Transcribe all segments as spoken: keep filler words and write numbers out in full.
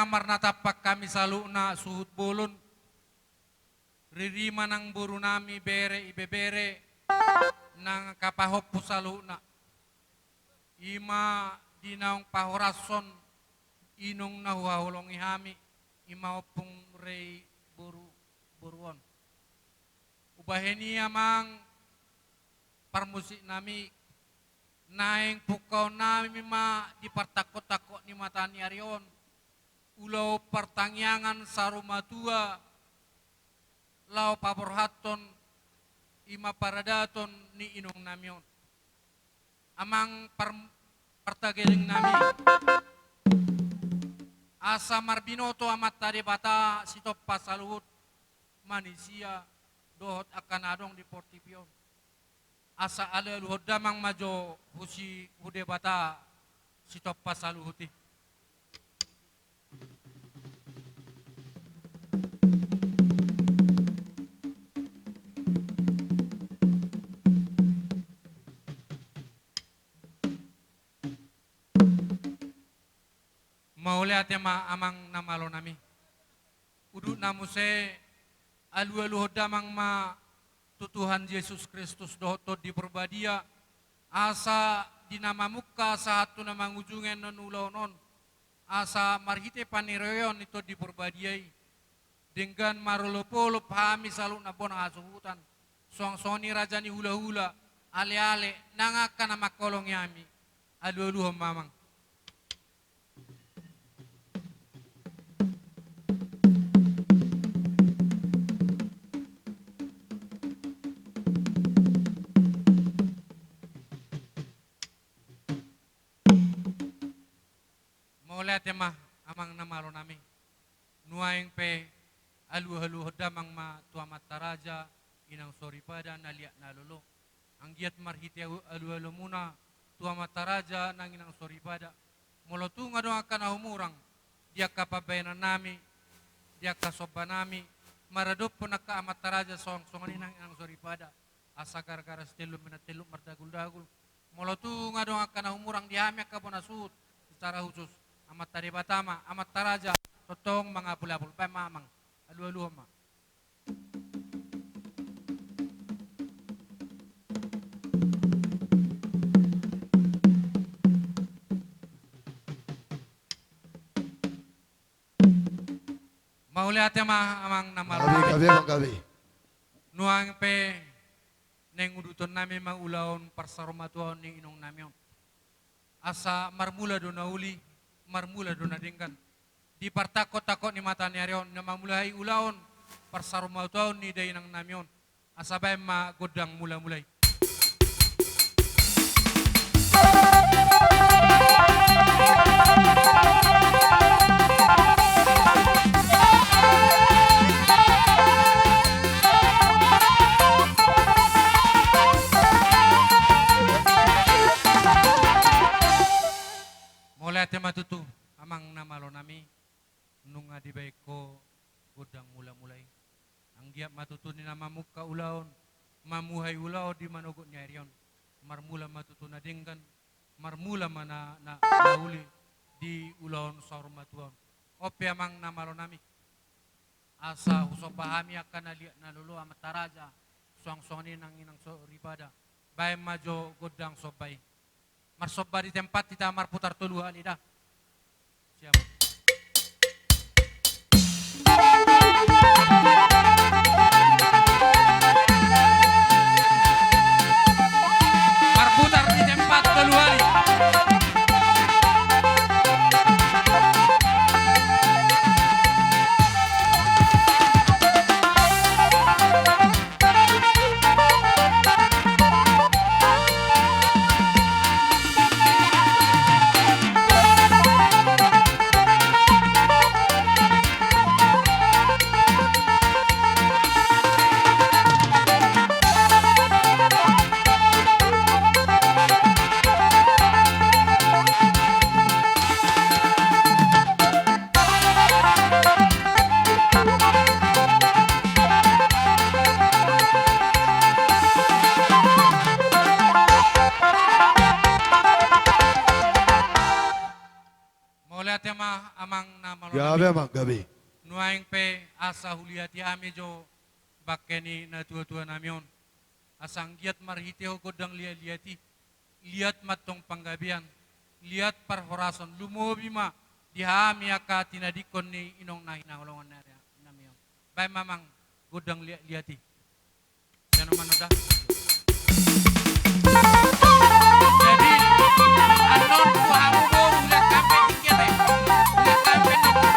marnatampak hami saluhutna suhut bolon. Riri ma nang boru nami, bere, ibebere, nang angka pahompu saluhutna. I ma di naung pahorashon inong na huhaholongi hami, i ma ompung rei boru, boru on. Umbahen i amang parmusik nami, naeng pungkaon nami ma di partangkot-tangkot ni mata ni ari on ulaon partangiangan saur matua laho paborhathon i ma paradaton ni inong nami on. Amang par-, partageleng nami, asa marbinoto Amanta Debata sitompa saluhut manisia dohot angka na adong di portibi on. Asa alualuhon damang ma jo husi hu Debata sitompa saluhut i. Mauliate ma amang na malo nami. Udutna muse, alualuhon damang ma tu Tuhan Jesus Kristus dohot Tondi Porbadia, asa di na mamungka sahat tu na mangujungi annon ulaon on, asa marhite paniroeon ni Tondi Porbadia i, denggan marolopolop hami saluhutna bona hasuhutan, suang songon i raja ni hulahula, aleale, nang angka na mangkaholongi hami. Alualuhon ma amang. Mauliate ma amang na malo nami. Nuaeng pe alualuhon damang ma tu amanta raja, inang soripada, na liat na lolo. Anggiat marhite alualuhonmuna tu amanta raja nang inang soripada, molo tung adong angka na humurang di angka pambahenan nami, di angka somba nami, maradophon angka amanta raja suang songon i nang inang soripada, asa gara-gara sitelluk menat telluk mardaguldagul. Molo tung adong angka na humurang di hami angka bona suhut, secara khusus amanta Debata ma, amanta raja, tongtong mangapulapul. Baen ma amang, alualuhon ma. Mauliate ma amang na malo nami. Gabe, gabe, gabe. Nuaeng pe naeng uduton nami ma ulaon parsaurmatuaon ni inong nami on. Asa marmula do na uli, marmula do na denggan. Di partangkot-tangkot ni mata ni ari on na mamulai ulaon parsaurmatuaon ni dainang nami on. Asa baen ma gondang mulamula i. Mauliate ma tutu amang na malo nami. Nunga dibaen ho gondang mulamula i. Anggiat ma tutu di na mamungka ulaon, mamuhai ulaon di manogot ni ari on, marmula ma tutu na denggan, marmula ma na, na, na uli di ulaon saurmatua on. On pe amang na malo nami, asa husomba hami angka na liat na lolo, amanta raja, suang songon i nang inang soripada. Baen ma jo gondang somba i. Marsomba di tempat hita, marputar tolu hali da. Siap. Marputar di tempat tolu hali. Gabe, amang, gabe. Nuaeng pe asa huliati hami jo bangke ni natuatua nami on. Asa anggiat marhite ho gondang liatliat i, liat ma antong panggabean, liat parhorason, lumobi ma di hami angka tinadingkon ni inong na hinaholongan nami on. Baen ma, amang, gondang liatliat i. Sian on ma annon da. Jadi, annon tu hamu boru, liat hape tingki ate. Liat hape tingki.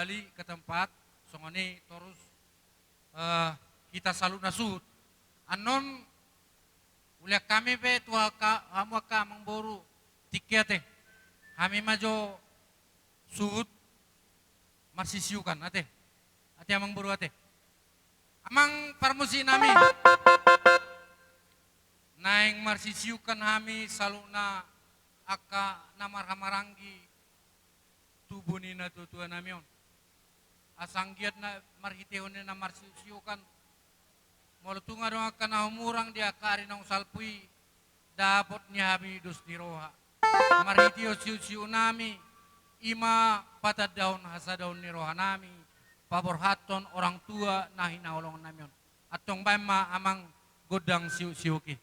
kembali ke tempat, songon i torus, eh, hita saluhutna suhut. Annon, ulian hami pe tu angka, hamu angka amangboru, tingki ate. Hami ma jo suhut marsisiukan ate. Ate amangboru ate. Amang parmusik nami. Naeng marsisiukan hami saluhutna angka na marhahamaranggi tubu ni natuatua nami on. Asa anggiat na marhitehon ni na marsiusiukan, molo tung adong angka na humurang di angka ari naung salpu i, dapot ni hami dos ni roha. Marhitehon siusiu nami, i ma patandahon hasadaon ni roha nami, paborhathon orang tua na hinaholongan nami on. Antong baen ma amang gondang siusiu i.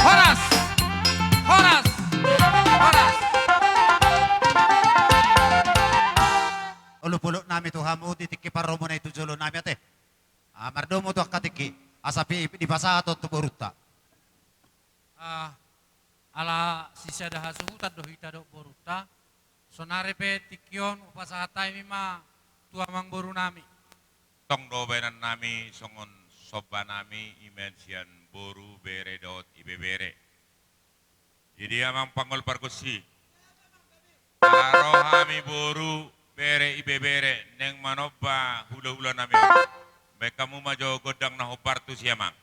Horas! Horas! Horas! Olopolop nami tu hamu di tingki parromo na i tu jolo nami ate. Ah, mardomu tu angka tingki, asa pi-, dipasahat on tu borunta. Ah, ala sisada hasuhutan do hita dohot borunta, sonari pe tingki on hupasahat hami ma tu amangboru nami. Tong do bahenon nami songon somba nami, i ma sian boru, bere dohot ibebere. Jadi amang panggol pargonsi, ala ro hami boru, bere, ibebere naeng manomba hulahula nami on. Bahen hamu ma jo gondang na hombar tusi amang.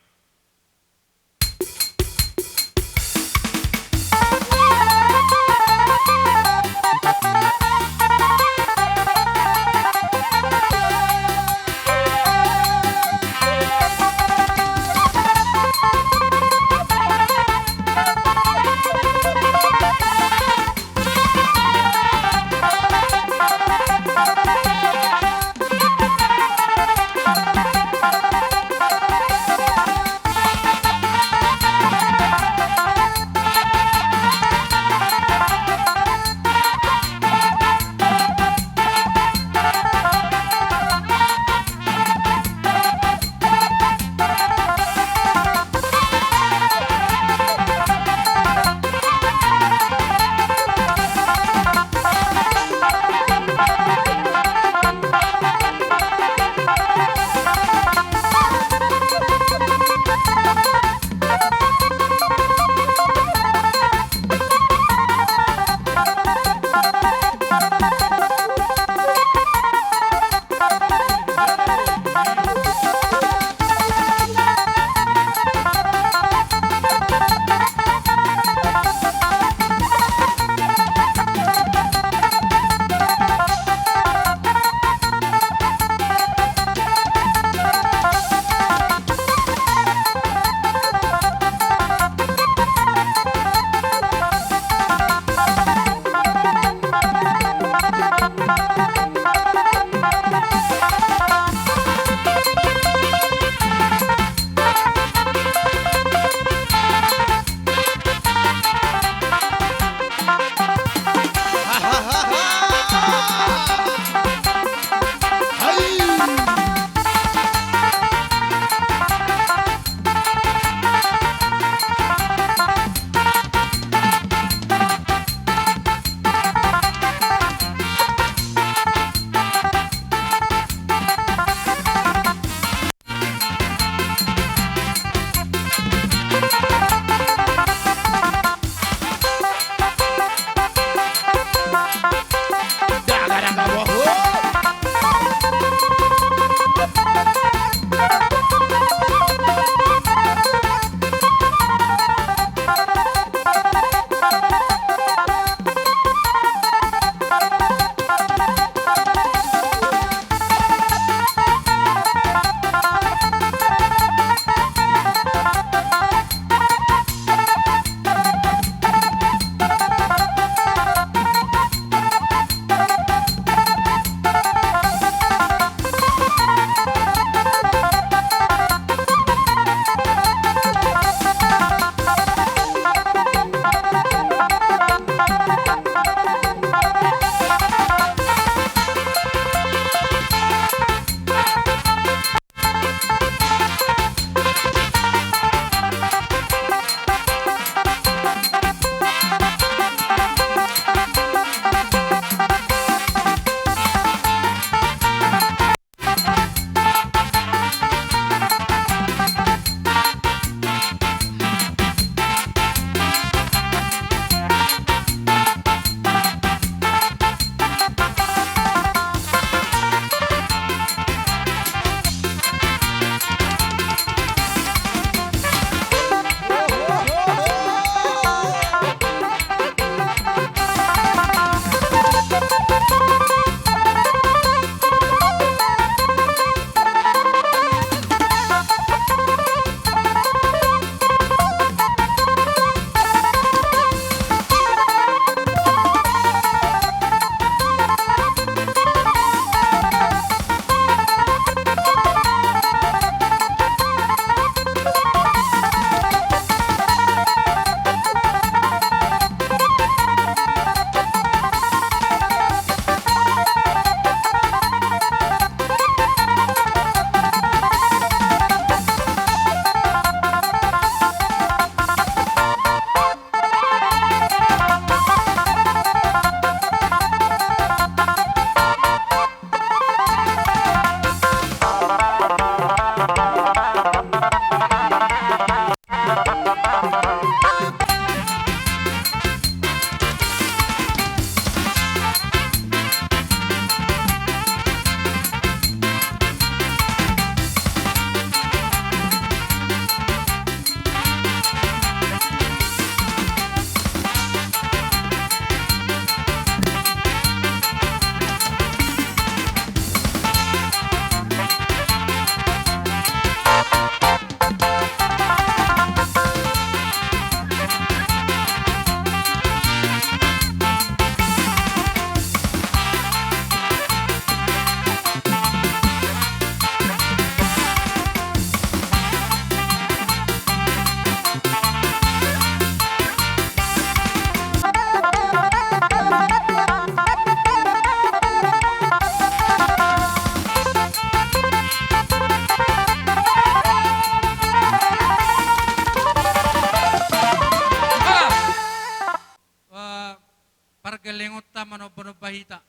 Domba hita.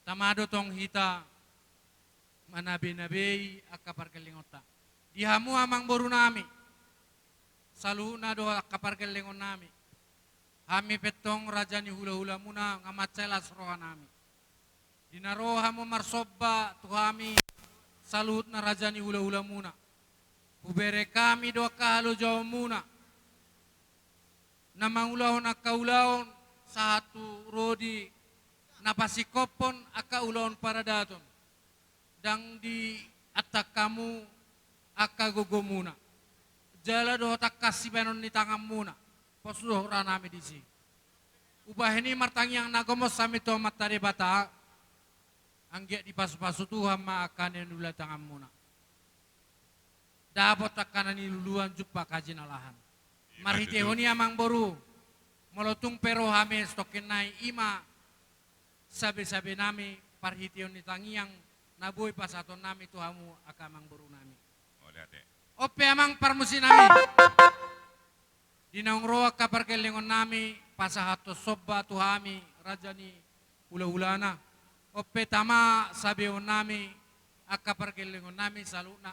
Tama do tong hita manabe-nabei angka pargellengonta. Di hamu amangborunami, saluhutna do angka pargellengonnami. Hami pe tong raja ni hula-hulamuna, nga mansai las rohanami. Di na ro hamu marsomba tu hami, saluhutna raja ni hula-hulamuna, hubereng hami do angka halojaonmuna na mangulahon angka ulaon sahat tu ro di na pasingkophon angka ulaon paradaton. Ndang diantang hamu angka gogomuna, jala dohot angka sibahenon ni tanganmuna. Pos do rohanami disi. Umbahen i martangiang na gomos hami tu Amanta Debata, anggiat dipasu-pasu Tuhan ma angka na niula tanganmuna. Dapot angka na niluluan, jumpang angka jinalahan. Marhitehon i amangboru, molo tung pe ro hami satongkin nai, i ma sabe-sabenami, parhitehon ni tangiang na boi pasahatonnami tu hamu angka amangborunami. On pe amang parmusiknami. Di naung ro angka pargellengonnami pasahathon somba tu hami raja ni hula-hulana. On pe tama sabeonnami angka pargellengonnami saluhutna.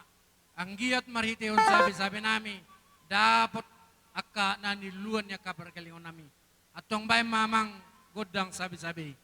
Anggiat marhitehon sabe-sabenami dapot angka na niluluan ni angka pargellengonnami. Antong baen ma amang gondang sabe-sabe i.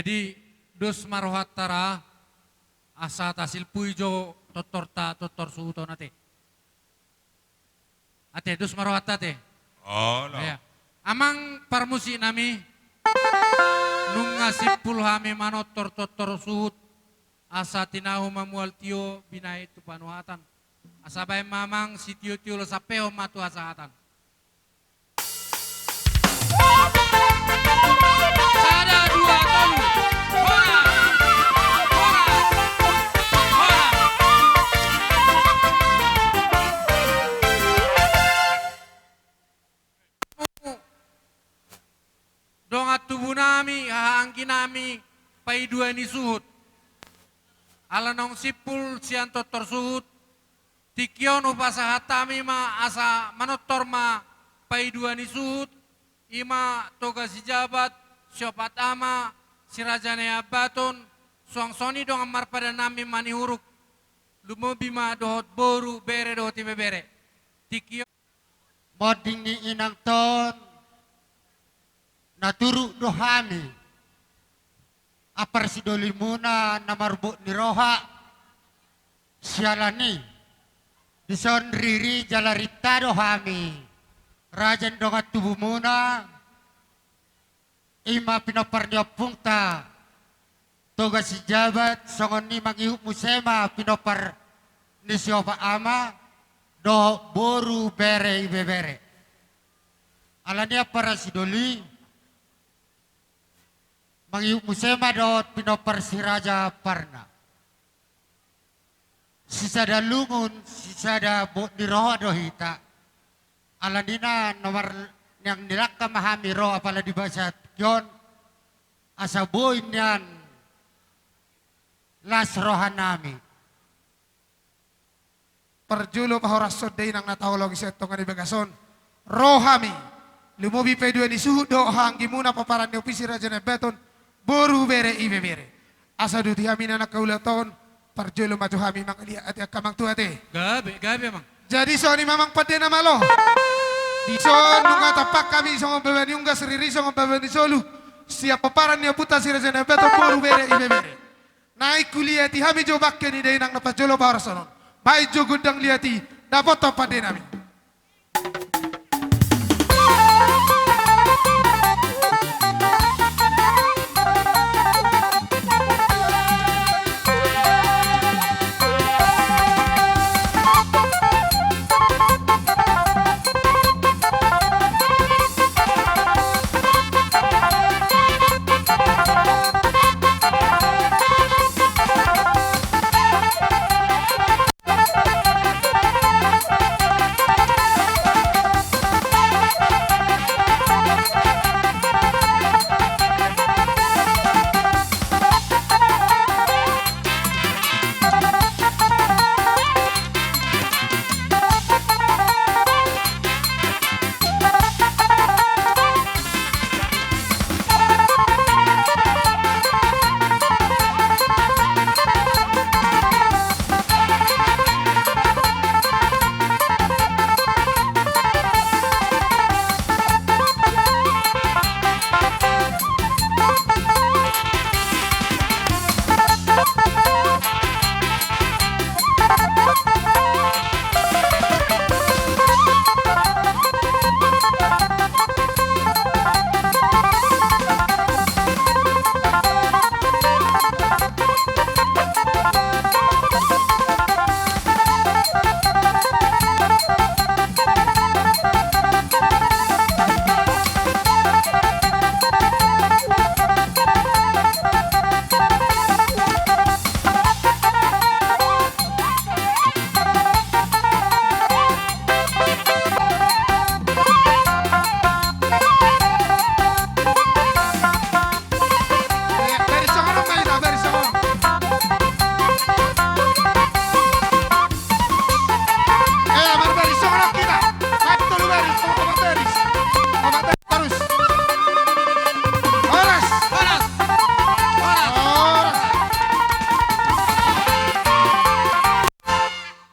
Jadi, dos ma rohanta ra, asa tasilpui jo tortorta, tortor suhut on ate. Ate, dos ma rohanta ate. Olo. Iya. Amang parmusik nami, nunga simpul hami manortor tortor suhut, asa tinahu ma mual tio binahen tu panuhatan. Asa baen ma amang sitiotio, laos sampehon ma tu hasahatan. Sada, dua, tolu. Horas. Horas. Horas. Dongan tubu nami, haha anggi nami, paidua ni suhut. Ala naung simpul sian tortor suhut, tingki on hupasahat hami ma asa manortor ma paidua ni suhut, i ma Toga Sijabat, Siopat Ama, Si Raja Nai Ambaton, suang songon i dongan marpadan nami Manihuruk, lumobi ma dohot boru, bere dohot ibebere. Tingki on. Monding ni inangta on, na turuk do hami, ampara sidolimuna na marbot ni roha, siala ni i, dison riri jala rinta do hami, raja ni dongan tubumuna, i ma pinompar ni ompungta Toga Sijabat, songon i mangihut muse ma pinompar ni Siopat Ama, dohot boru, bere, ibebere. Ala ni i ampara sidoli, mangihut muse ma dohot pinompar Si Raja Parna. Sisada lungun, sisada bot ni roha do hita. Ala ni i na nomor niang ni langka ma hami ro, apala di bagasan tingki on, asa boi nian las roha nami. Parjolo pahorashon da inang na taholongi sian tonga ni bagas on. Ro hami, lumobi paidua ni suhut dohot haha anggimuna, pomparan ni ompu i Si Raja Nai Ambaton, boru, bere, ibebere. Asa dohot hami na nangkaulahon, parjolo ma jo hami mangaliat ate angka amang tua ate. Gabe, gabe amang. Jadi songon i ma amang pande na malo. Dison nunga tampak hami songon baba ni unggas, riri songon baba ni solu, sian pomparan ni ompunta Si Raja Nai Ambaton, boru, bere, ibebere. Naeng huliati hami jo bangke ni da inang na parjolo pahorashon on. Baen jo gondang liat i, dapothon pande nami. Baris songon on ma hita, baris songon on. Eh, marbaris songon on hita. Baen tolu baris, opat baris. Opat baris. Torus. Horas. Horas. Horas. Horas.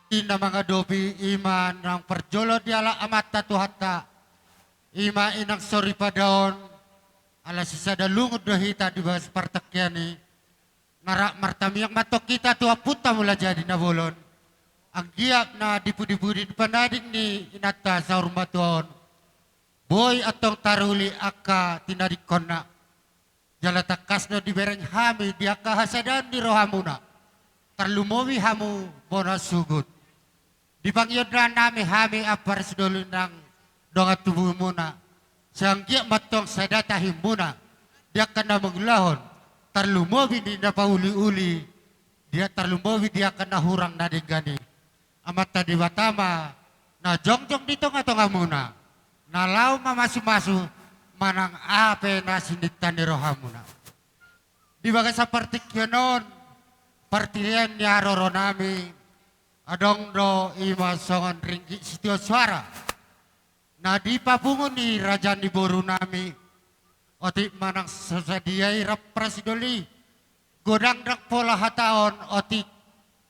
I na mangadopi i ma naung parjolo dialap amanta Tuhanta, i ma inang soripada on, Ala sisada lungun do hita di bagas partingkian i. Na rap martangiang ma antong hita tu Ompunta Mulajadi Na Bolon. Anggiat na di pudi-pudi di panading ni inanta saur matua on, boi antong taruli angka tinadingkonna. Jala tangkas do dibereng hami di angka hasadaon ni rohamuna. Tarlumobi hamu bona suhut. Di pangidoan nami hami ampara sidoli nang dongan tubumuna, sai anggiat ma antong sada tahimuna di angka na mangulahon, tarlumobi di na pauli-uli, di tarlumobi di angka na hurang na denggan i. Amanta Debata ma na jongjong di tonga-tongamuna, na laho mamasu-masu manang aha pe na sininta ni rohamuna. Di bagasan partingkian on, partirian ni haroro nami, adong do i ma songon ringgit sitio soara na dipapungu ni raja ni boru nami, otik manang so sadia i rap parsidoli, godang ndang pola hataon otik,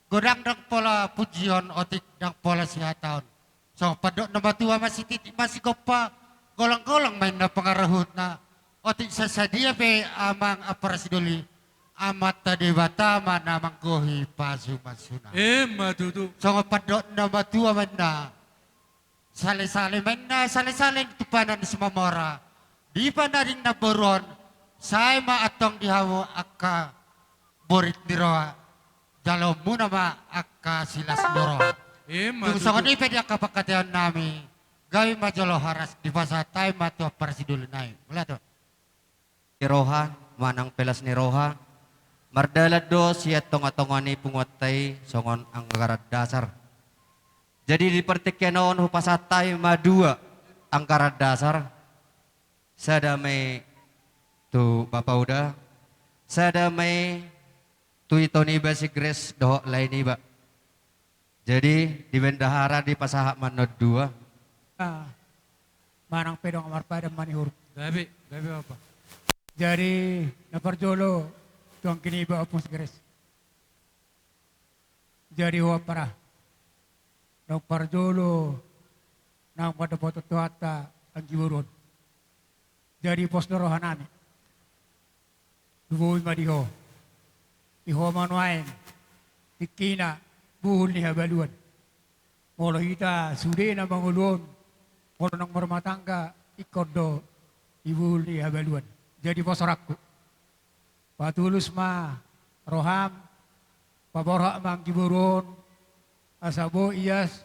godang ndang pola pujion otik ndang pola sihataon. Songon pandok na matua masititik masigompa, golang-golang ma inna pangarahutna, otik so sadia pe amang ampara sidoli, Amanta Debata ma na manggohi pasu-pasuna. Emma tutu. Songon pandok na matua ma inna, sale-sale ma inna, sale-sale ni tumpahan ni Simamora, di panading na boru on, sai ma antong di hamu angka borit ni roha, jaloonmuna ma angka silas ni roha. Emma tutu. Tung songon i pe di angka pangkataion nami, gabe ma jolo horas, dipasahat hami ma tu ampara sidoli nai. Mauliate. Ni roha, manang pelas ni roha, mardalan do sian tonga-tonga ni punguanta i songon anggaran dasar. Jadi di partingkian on hupasahat hami ma dua anggaran dasar, sada ma i tu Bapa Uda, sada ma i tu ito niba si Grace dohot lae niba. Jadi di bendahara dipasahat ma non dua. Ah, manang pe dongan marpadan ma ni huruf. Gabe, gabe apa? Jadi na parjolo tu anggi niba Ompung si Grace. Jadi ho ampara, naung parjolo naung mandapothon Tuhanta anggi boru on. Jadi pos do roha nami. Boi ma di ho. Di ho ma nuaeng tingkina buhul ni habaluan. Molo hita sude na mangolu on, molo naung marumah tangga, ingkon do di buhul ni habaluan. Jadi pos rohangku. Patulus ma roham, paborhat ma anggi boru on, asa boi ias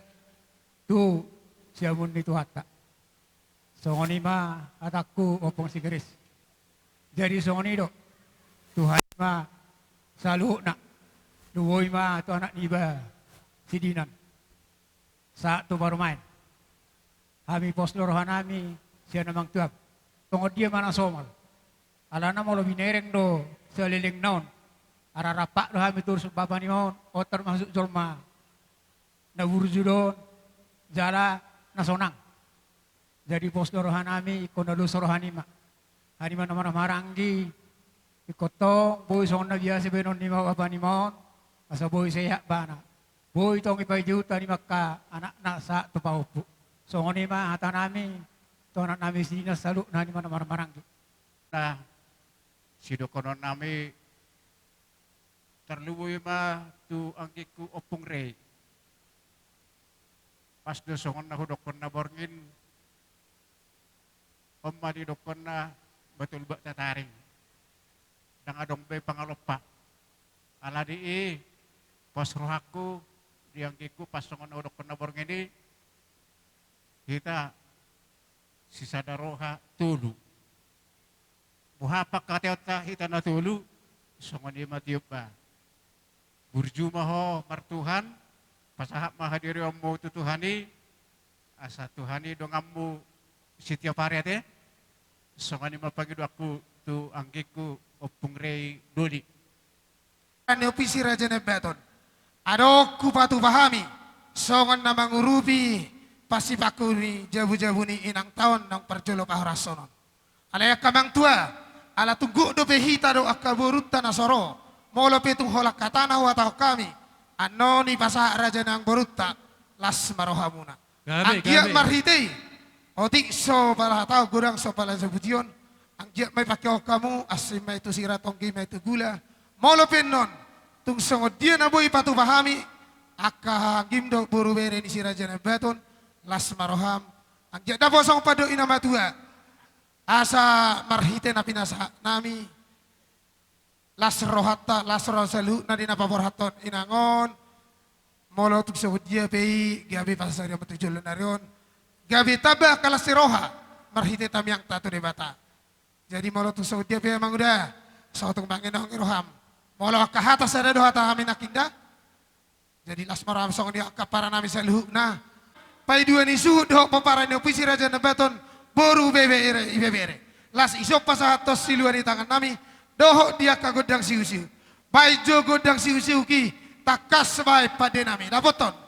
tu siamun ni Tuhanta. Songon i ma hatangku Ompung si Grace. Jadi songon i do. Tuhan i ma saluhutna. Tubu i ma tu anak niba si Dinan. Sahat tu parumaen. Hami pos do roha nami sian amang tuam. Songon dia ma na somal. Alana molo binereng do saleleng na on. Ararapak do hami torus bapa ni ma on. On termasuk jolma na burju do on. Jala na sonang. Jadi pos do roha nami, ingkon na dos roha nima. Hanima na marhahamaranggi, ingkon tong boi songon na biasa baenon nima bapa nima on, asa boi sehat bana. Boi tong ipaihutihut hanima angka anakna sahat tu pahompu. Songon i ma hata nami tu anak nami si Dinan saluhutna, hanima na marhahamaranggi. Na sidohonon nami, tarlumobi ma tu anggingku Ompung Rey. Pas do songon na hudokkon na borngin, on ma didokkonna batu lubak tataring. Ndang adong be pangalompa. Ala di i, pos rohangku di anggingku pas songon na hudokkon na borngin i, hita sisada roha tolu. Boha pangkataionta hita na tolu, songon i ma tiop ba. Burju ma ho martuhan, pasahat ma hadirionmu tu Tuhan i, asa Tuhan i donganmu sitiap ari ate. Songon i ma pangidoanku tu anggingku Ompung Rey Doli. Ni opisi Raja Nai Baton. Adong hupatupa hami songon na mangurupi pasipangku ni jabu-jabu ni inangta on naung parjolo pahorason on. Alai angka amang tua, ala tungguk dope hita dohot angka borunta na so ro, molo pe tung holan hata na huhatahon hami, annon i pasahat raja nang borunta, las ma rohamuna. Gabe, anggiat gabe. Marhite i, otik so pala hataon, godang so pala jabution, Anggiat ma ipangkeon hamu, asi ma i tu sira, tonggi ma i tu gula. Molo pe annon tung songon dia na boi patupa hami, angka haha anggim dohot boru bere ni Si Raja Nambaton, las ma roham. Anggiat dapot songon pandok ni na matua, asa marhite na pinasahat nami, las rohanta, las roha saluhutna di na paborhathon inang on. Molo tung songon dia pe i, gabe pasarion ma tu joloan ni ari on, gabe tamba angka las ni roha marhite tangiangta tu Debata. Jadi molo tung songon dia pe, Amang Uda, so tung mangianongi roham. Molo angka hata sada do hata hami nangkin da. Jadi las ma roham songon i angka para nami saluhutna. Paidua ni suhut dohot pomparan ni ompu i Si Raja Nambaton, boru bebere, ibebere. Las i, so pasahathon silua ni tangan nami dohot di angka gondang siusiu. Baen jo gondang siusiu i, tangkas baen pande nami. Dapothon.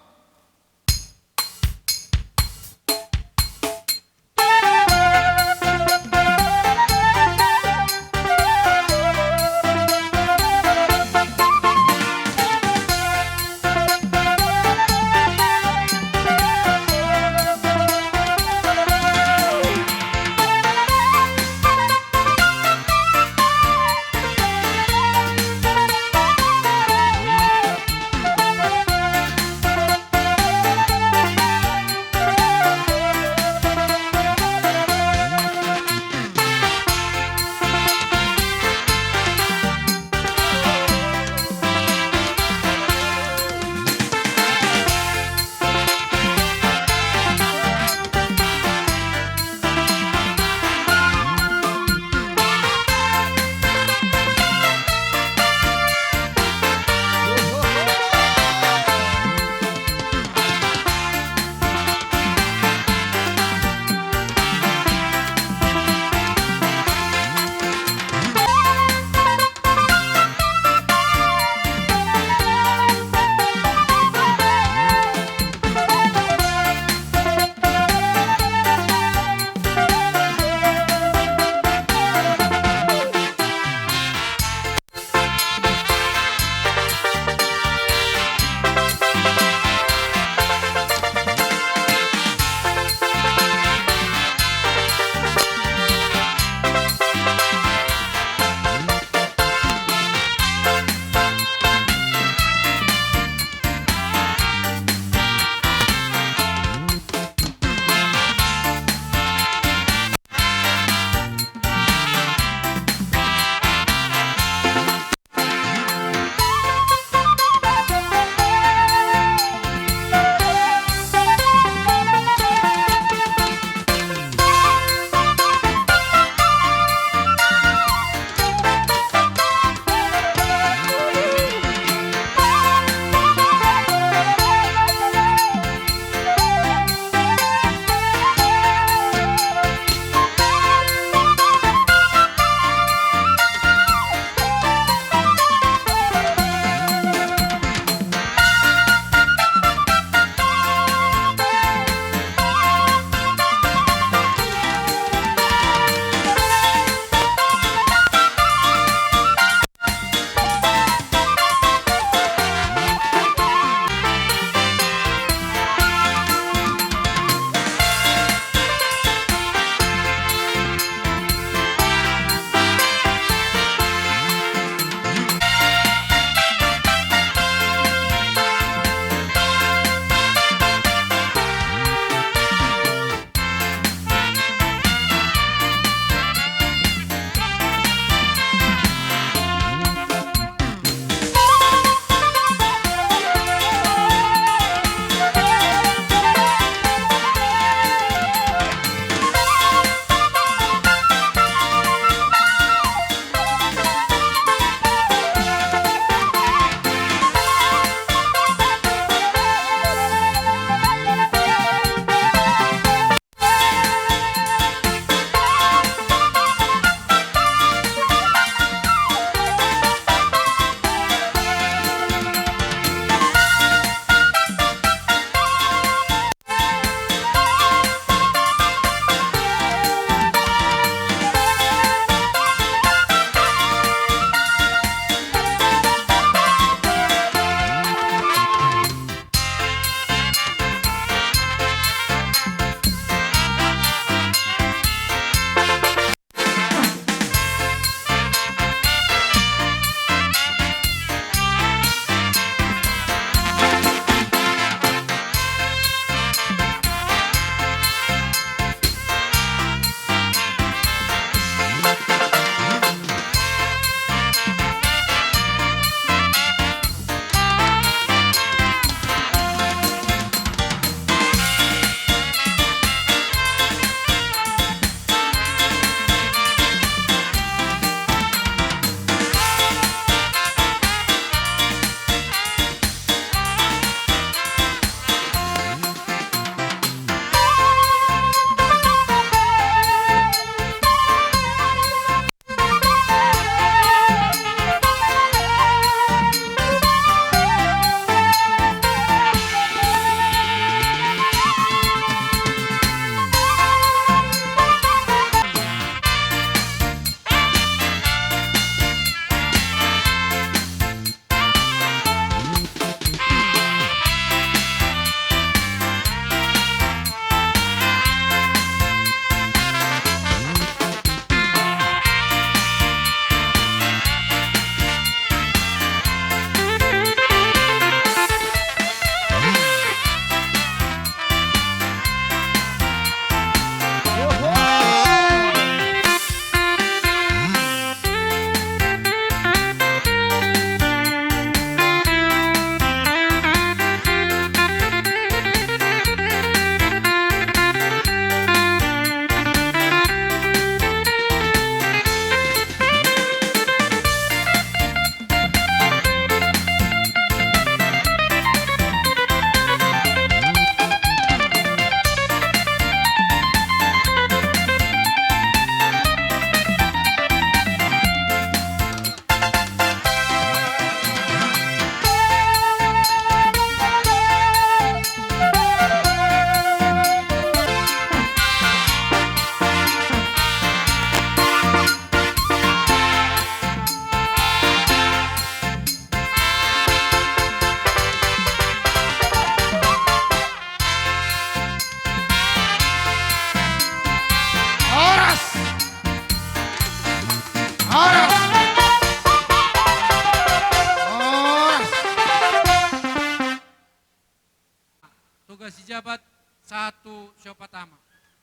Sijabat sahat tu siopat ama.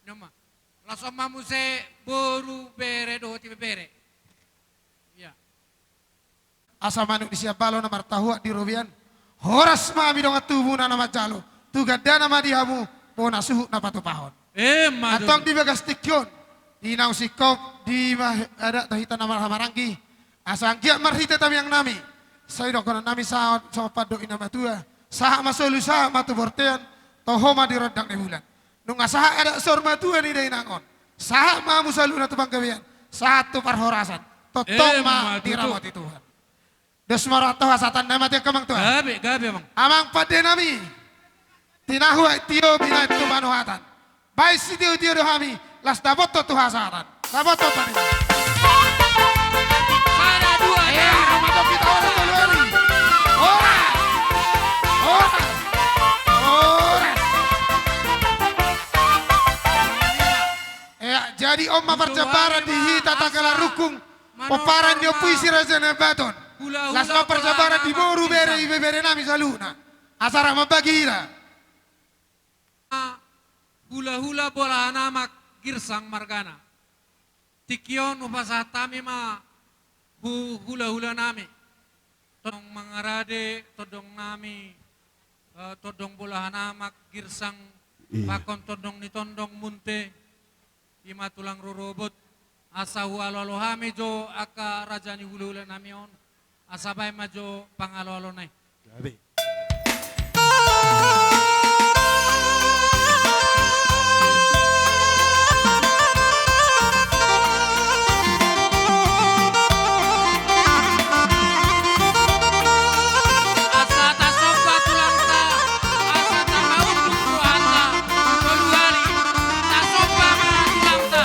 Noma. Laos on ma muse boru, bere dohot ibebere. Ia. Asa manuk di siambalo na martahuak di robean. Horas ma hami dongan tubuna na manjalo. Tu gandana ma di hamu bona suhut na patupahon. Emma tutu. Antong di bagas tingki on, di naung singkop di ma-, adat dohot hita na marhahamaranggi. Asa anggiat marhite tangiang nami, sai dohonon nami sahat songon pandok ni na matua, sahat ma solu sahat ma tu bortean, toho ma di rondang ni bulan. Nunga sahat adat saur matua ni dainang on, sahat ma hamu saluhutna tu panggabean, sahat tu parhorasan, tongtong ma diramoti Tuhan. Dos ma rohanta, hasahatan na mate angka amang tua. Gabe, gabe, amang. Amang pande nami. Tinahu aek tio, binahen tu panuhatan. Baen sitiotio do hami, laos dapothon tu hasahatan. Dapothon tadi. Sada, dua, ea, tiga. Ora, ora, ora, ora. Ea, jadi on ma parjambaran di hita Tagala Rungkung, pomparan ni Ompu i Si Raja Nai Ambaton. Laos ma parjambaran di boru, bere, ibebere nami saluhutna. Asa rap mambagi hita. Hulahula Bolahan Amak Girsang margana. Tingki on hupasahat hami ma hu-, hulahula nami. Tondong Mangarade, tondong nami, eh, tondong Bolahan Amak Girsang, iya, pakon tondong ni tondong Munte. I ma tulang rorobot, asa hualoalo hami jo angka raja ni hulahula nami on, asa baen ma jo pangaloalona i. Gabe. Asa tasomba tulangta, asa tapaunduk rohanta. Tolu hali. Tasomba ma tulangta.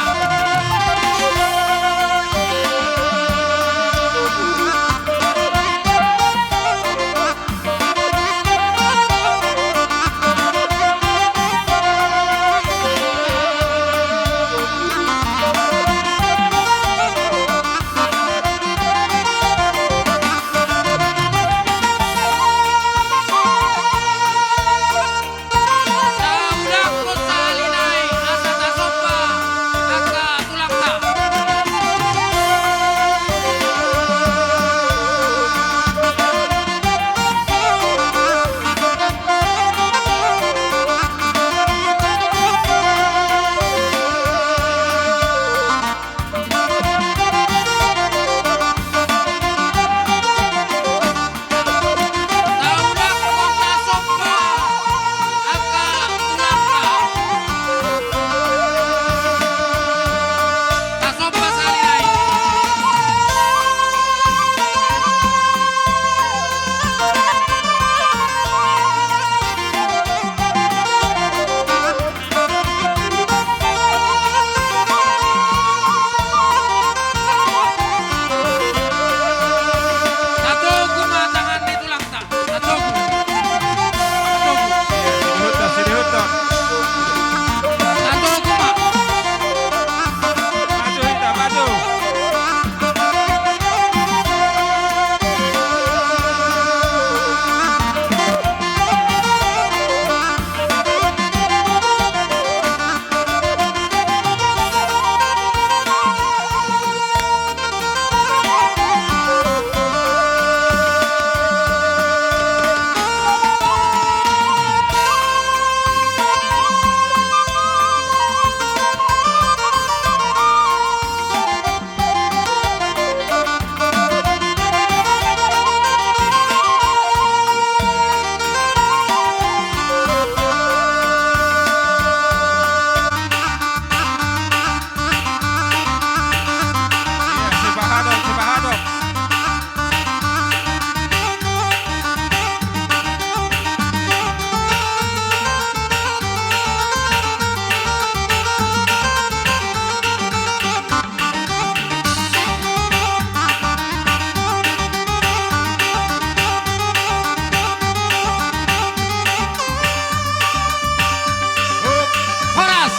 Horas!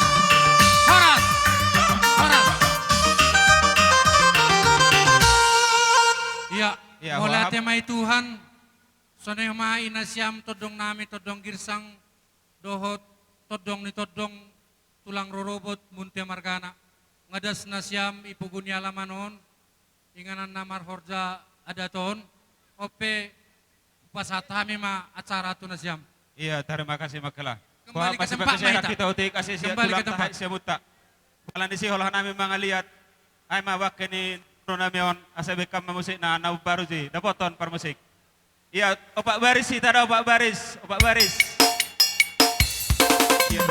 Horas! Horas! Ia, ia, mauliate ma di Tuhan. Songon i ma inna sian tondong nami, tondong Girsang. dohot tondong ni tondong tulang rorobot Munte margana. Nga das nasiam i pogu ni alaman on, inganan na marhorja adat on, on pe hupasahat hami ma acara tu nasiam. Ia, tarima kasih, Makela. Kembali ke tempat, Maita. Kembali ke tempat. Siamunta. Pala ni sihol hanami mangaliat. Ai ma bangke ni boru nami on, asa bekan ma musikna, na umbaru si. Dapoton parmusik. Ia, opat baris hita da, opat baris, opat baris. Ia.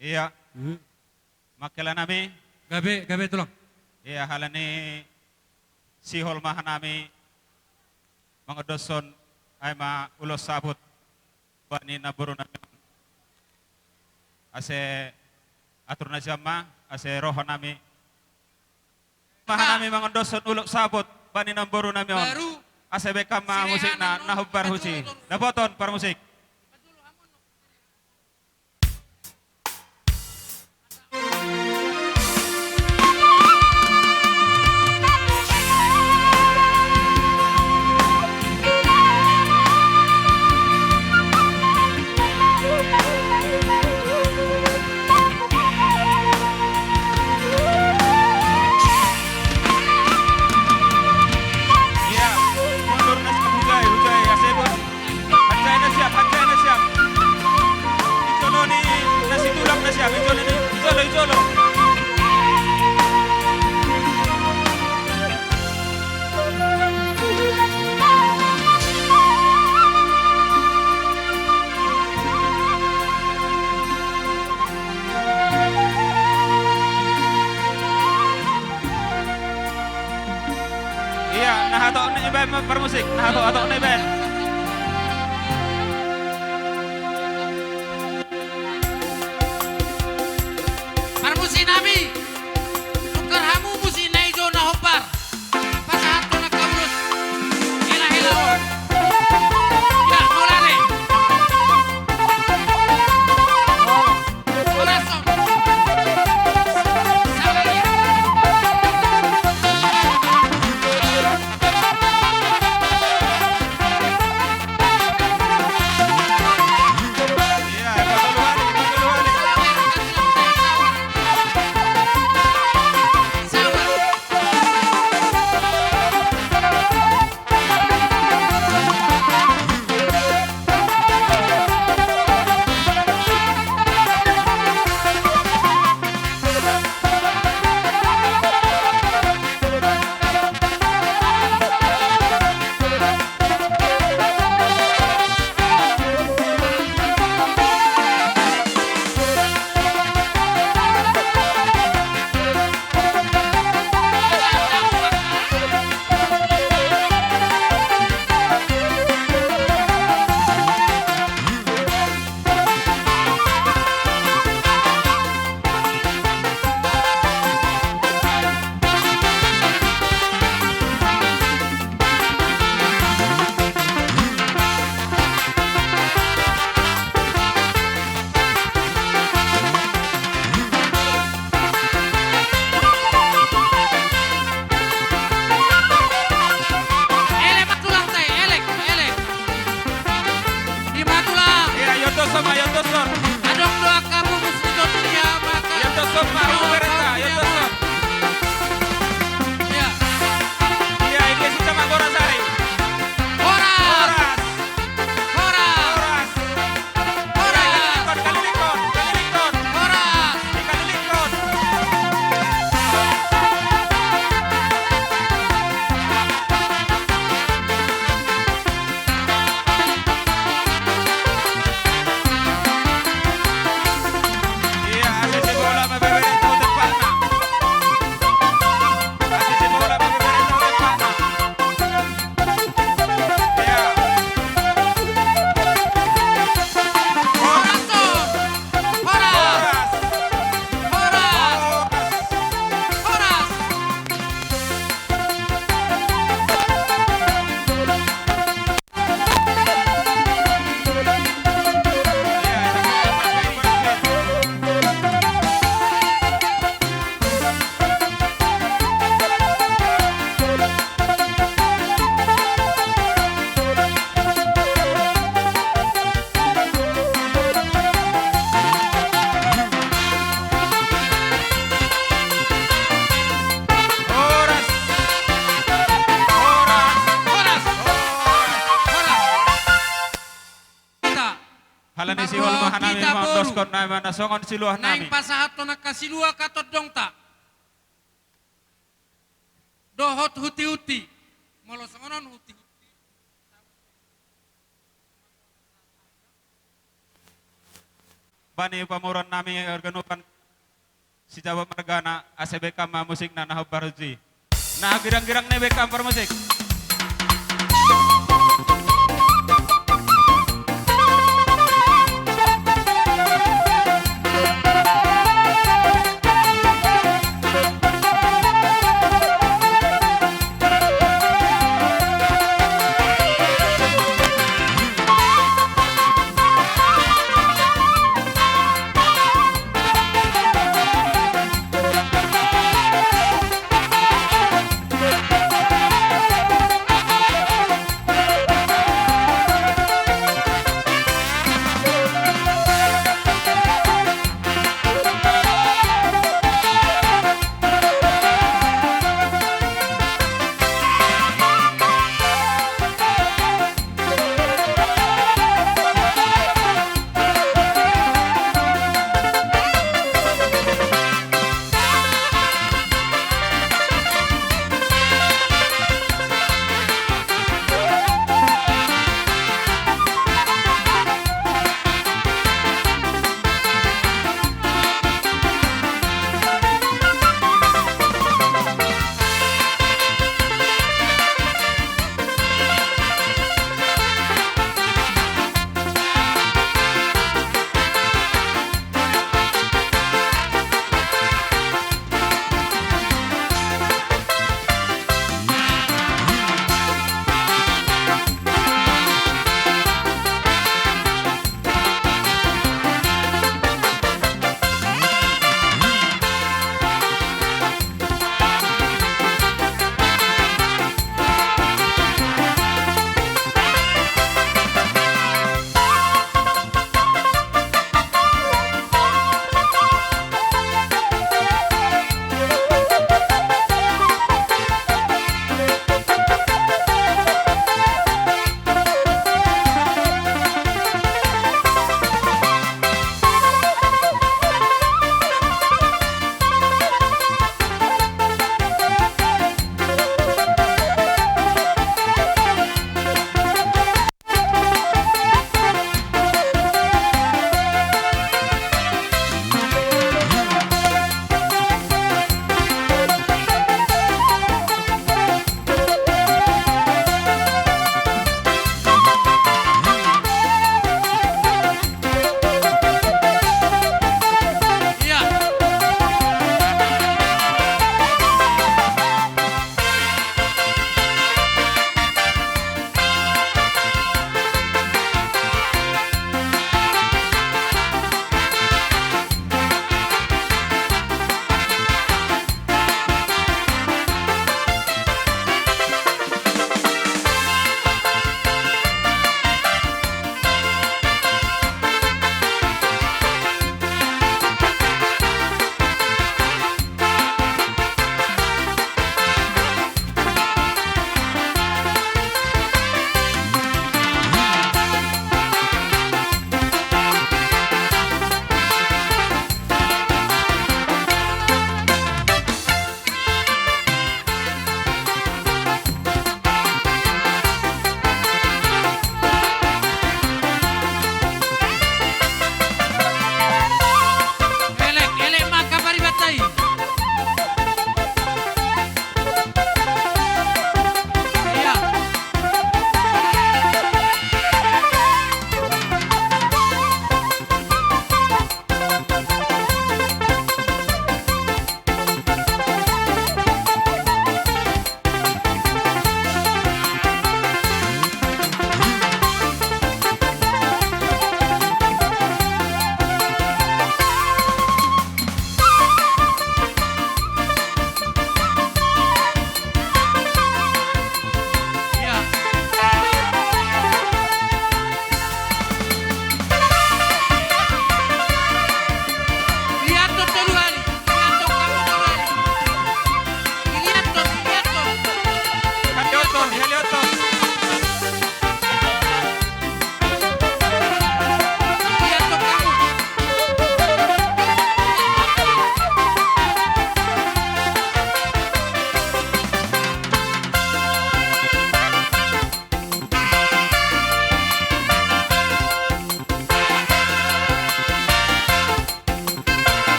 Ia. Hmm. Makela nami. Gabe, gabe tulang. Ia, alani sihol ma hanami mangondoshon, ai ma ulos saput bani namboru nami on. Ase atur nasiam ma, ase ro hanami. Ma hanami mangondoshon ulos saput bani namboru nami on. Baru. Ase bekan ma musikna, na hombar husi. Dapoton parmusik. Ia, mundur nasiam, hujai, hujai, ase bos. Hanjai nasiam, hanjai nasiam. Ijolo ni nasi tulang nasiam, ijolo ni, ijolo, ijolo. Ia, na hatop na ibaen ma parmusik, na hatop, hatop na ibaen. Parmusik nami, tukar hamu musik na ijo na hombar. Pasahathon angka ulos hela-hela on. Ia, mulai. Horas on. Salah ia. Adong do angka bubu sidonia maka. Ia, tosok ma, bubu berenta, ia, tosok. Ia. Ia, i dia sisa ma goras ai. Horas. Horas. Horas. Horas. Ia, i kalilikkon, kalilikkon, kalilikkon. Horas. I kalilikkon. Horas. Horas. Horas. Horas. Horas. Hita. Halani sihol ma hanami mandoskon nami na songon siluah nami. Naeng pasahathon angka siluah hatondongta. Dohot hutihutih. Molo songon on hutihutih. Bani pamoruon nami, organ upan. Sijabot margana, asa baen hamu musikna na hombar uji. Na girang-girang ni baen hamu parmusik.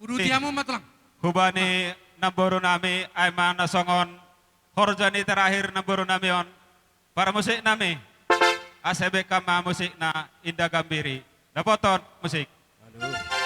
Uduti hamu ma tulang. Hubani namboru nami, ai ma na songon horja ni terakhir namboru nami on. Parmusik nami. Asa baen ma musikna, Indah Gambiri. Dapoton musik. Aduh.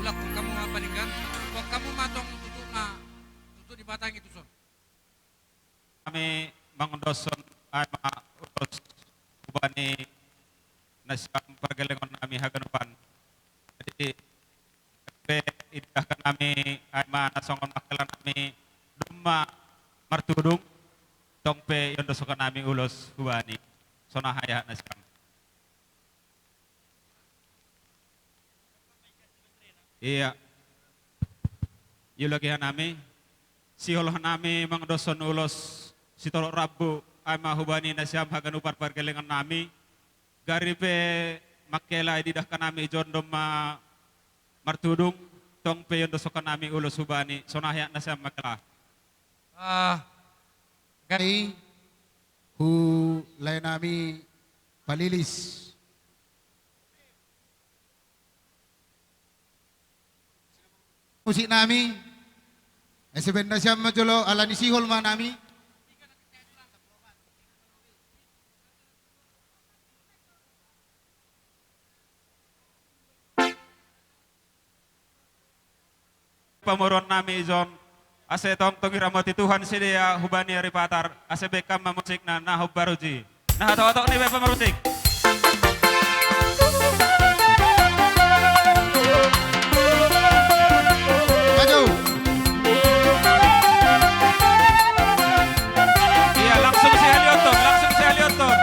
Lakkon hamu ma paninggan, lakkon hamu ma tong tutu na, tutu dibatangi tuson. Hami mangandoshon ai ma ulos hubani nasiam pargellengon nami haganupan. Jadi pe idahkan nami ai ma na songon mangkela nami, domma martudung, tong pe iandoshon nami ulos hubani. Songon i haya nasiam. Ia, iulaki hanami, sihol hanami mangandoshon ulos sitorop rambu ai ma hubani nasiam haganupan pargellengon nami. Gari pe mangkela diidahkan nami ijon domma martudung, tong pe iandoshon nami ulos hubani. Songon i haya nasiam mangkela. Ah, gari hu lae nami Palilis. Musik nami, ese benda siam ma jolo, alani sihol ma nami. Pamoruon nami ijon, ase tongtong diramoti Tuhan sidea hubani ari Patar, ase baen hamu ma musikna na hombar husi. Na hatop-hatop ni baen pamoruon musik. Maju. Ia, langsung sihalianton, langsung sihalianton.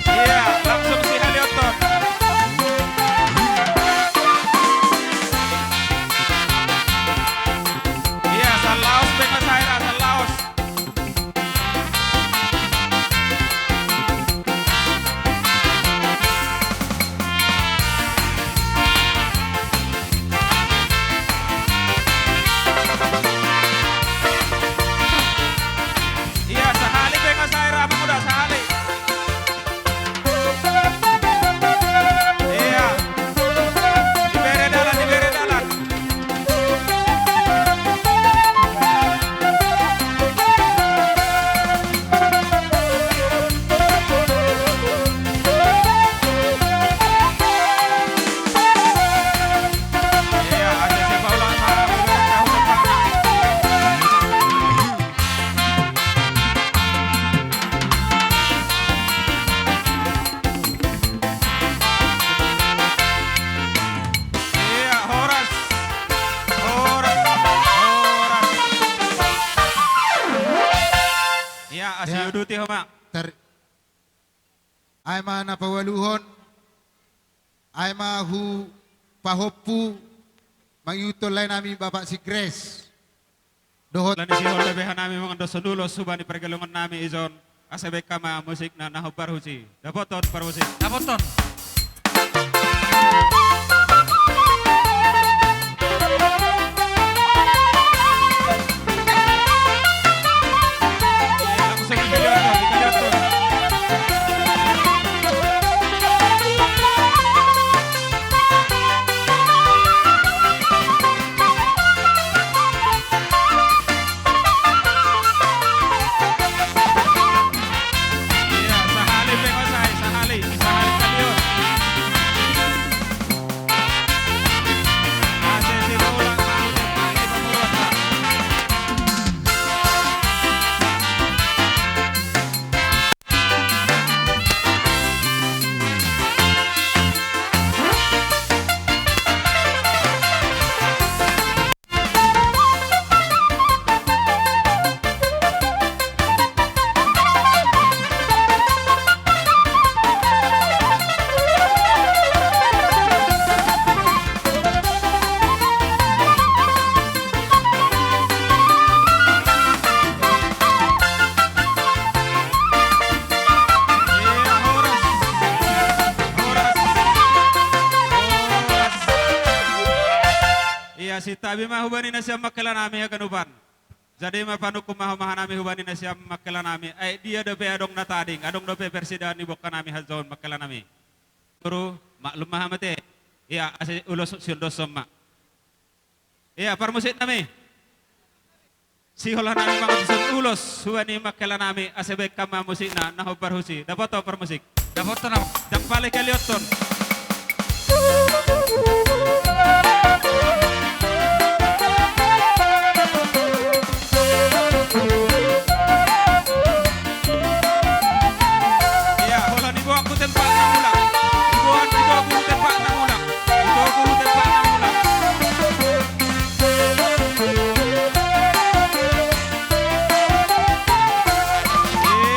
Ia, langsung sihalianton. Ia, sallaos pe nga saira, sallaos. Ia, sahali pe nga saira, Amang Uda, sahali. Ia. Dibere dalan, dibere dalan. Ia, horas. Horas. Horas. Ia, asi uduti ho ma. Ai ma na paualuhon, ai ma hupahompu mangihuthon lae nami Bapak Sigres. Dohot. Alani sihol do be hanami mangandoshon ulos hubani pargellengon nami ijon, asa baen hamu ma musikna na hombar husi. Dapothon parmusik. Dapothon. Ia, horas. Horas. Ia, santabi ma hubani nasiam mangkela nami haganupan. Jadi ma panungkun ma hamu hanami hubani nasiam mangkela nami. Ai dia dope adong na tading, adong dope parsidaan ni boha nami hajaon mangkela nami. Boru, maklum ma hamu ate. Ia, asa ulos siondoshon ma. Ia, parmusik nami. Sihola nami mangutuson ulos hubani mangkela nami, asa baen hamu ma musikna na hombar husi. Dapothon parmusik. Dapothon nama. Ndang pala dihalihonhon. Ia, holan diboan tu tempat na mulak. Diboan, diboan tu tempat na mulak. Diboan tu tempat na mulak.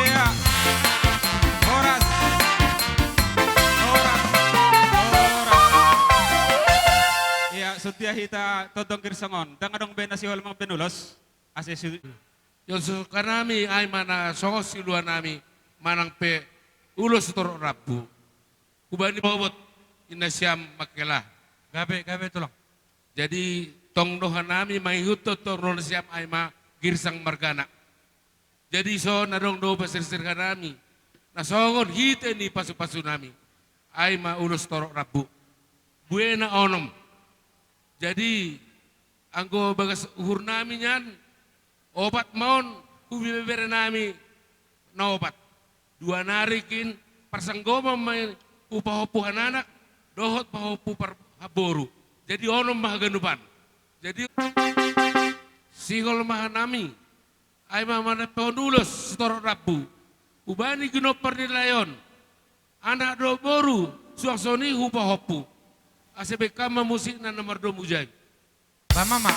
Ia. Horas. Horas. Horas. Ia, songon dia hita tongtong girsang on. Ndang adong be na sihola mangamben ulos. Asa si- Ia, ulos nami, ai ma na songon siluan nami, manang pe ulos torop rambu. Hubani bobot ni nasiam mangkela. Gabe, gabe tulang. Jadi, tong dohonon nami mangihuthon tong dohonon nasiam, ai ma girsang margana. Jadi, dison adong do pasirsir hami na songon hite ni pasupasu nami, ai ma ulos torop rambu. Buena onom. Jadi, anggo bagas uhur nami nian, opat ma on hubebere nami na opat. Dua nari kin parsanggoman ma i, pahompu hananak dohot pahompu par-, haboru. Jadi onom ma haganupan. Jadi sihol ma nami, ai ma mandapothon ulos sitorop rambu hubani ginompar ni lae on, anak dohot boru, suang songon i tu pahompu. Asa baen hamu ma musikna na mardomu jai. Bamama.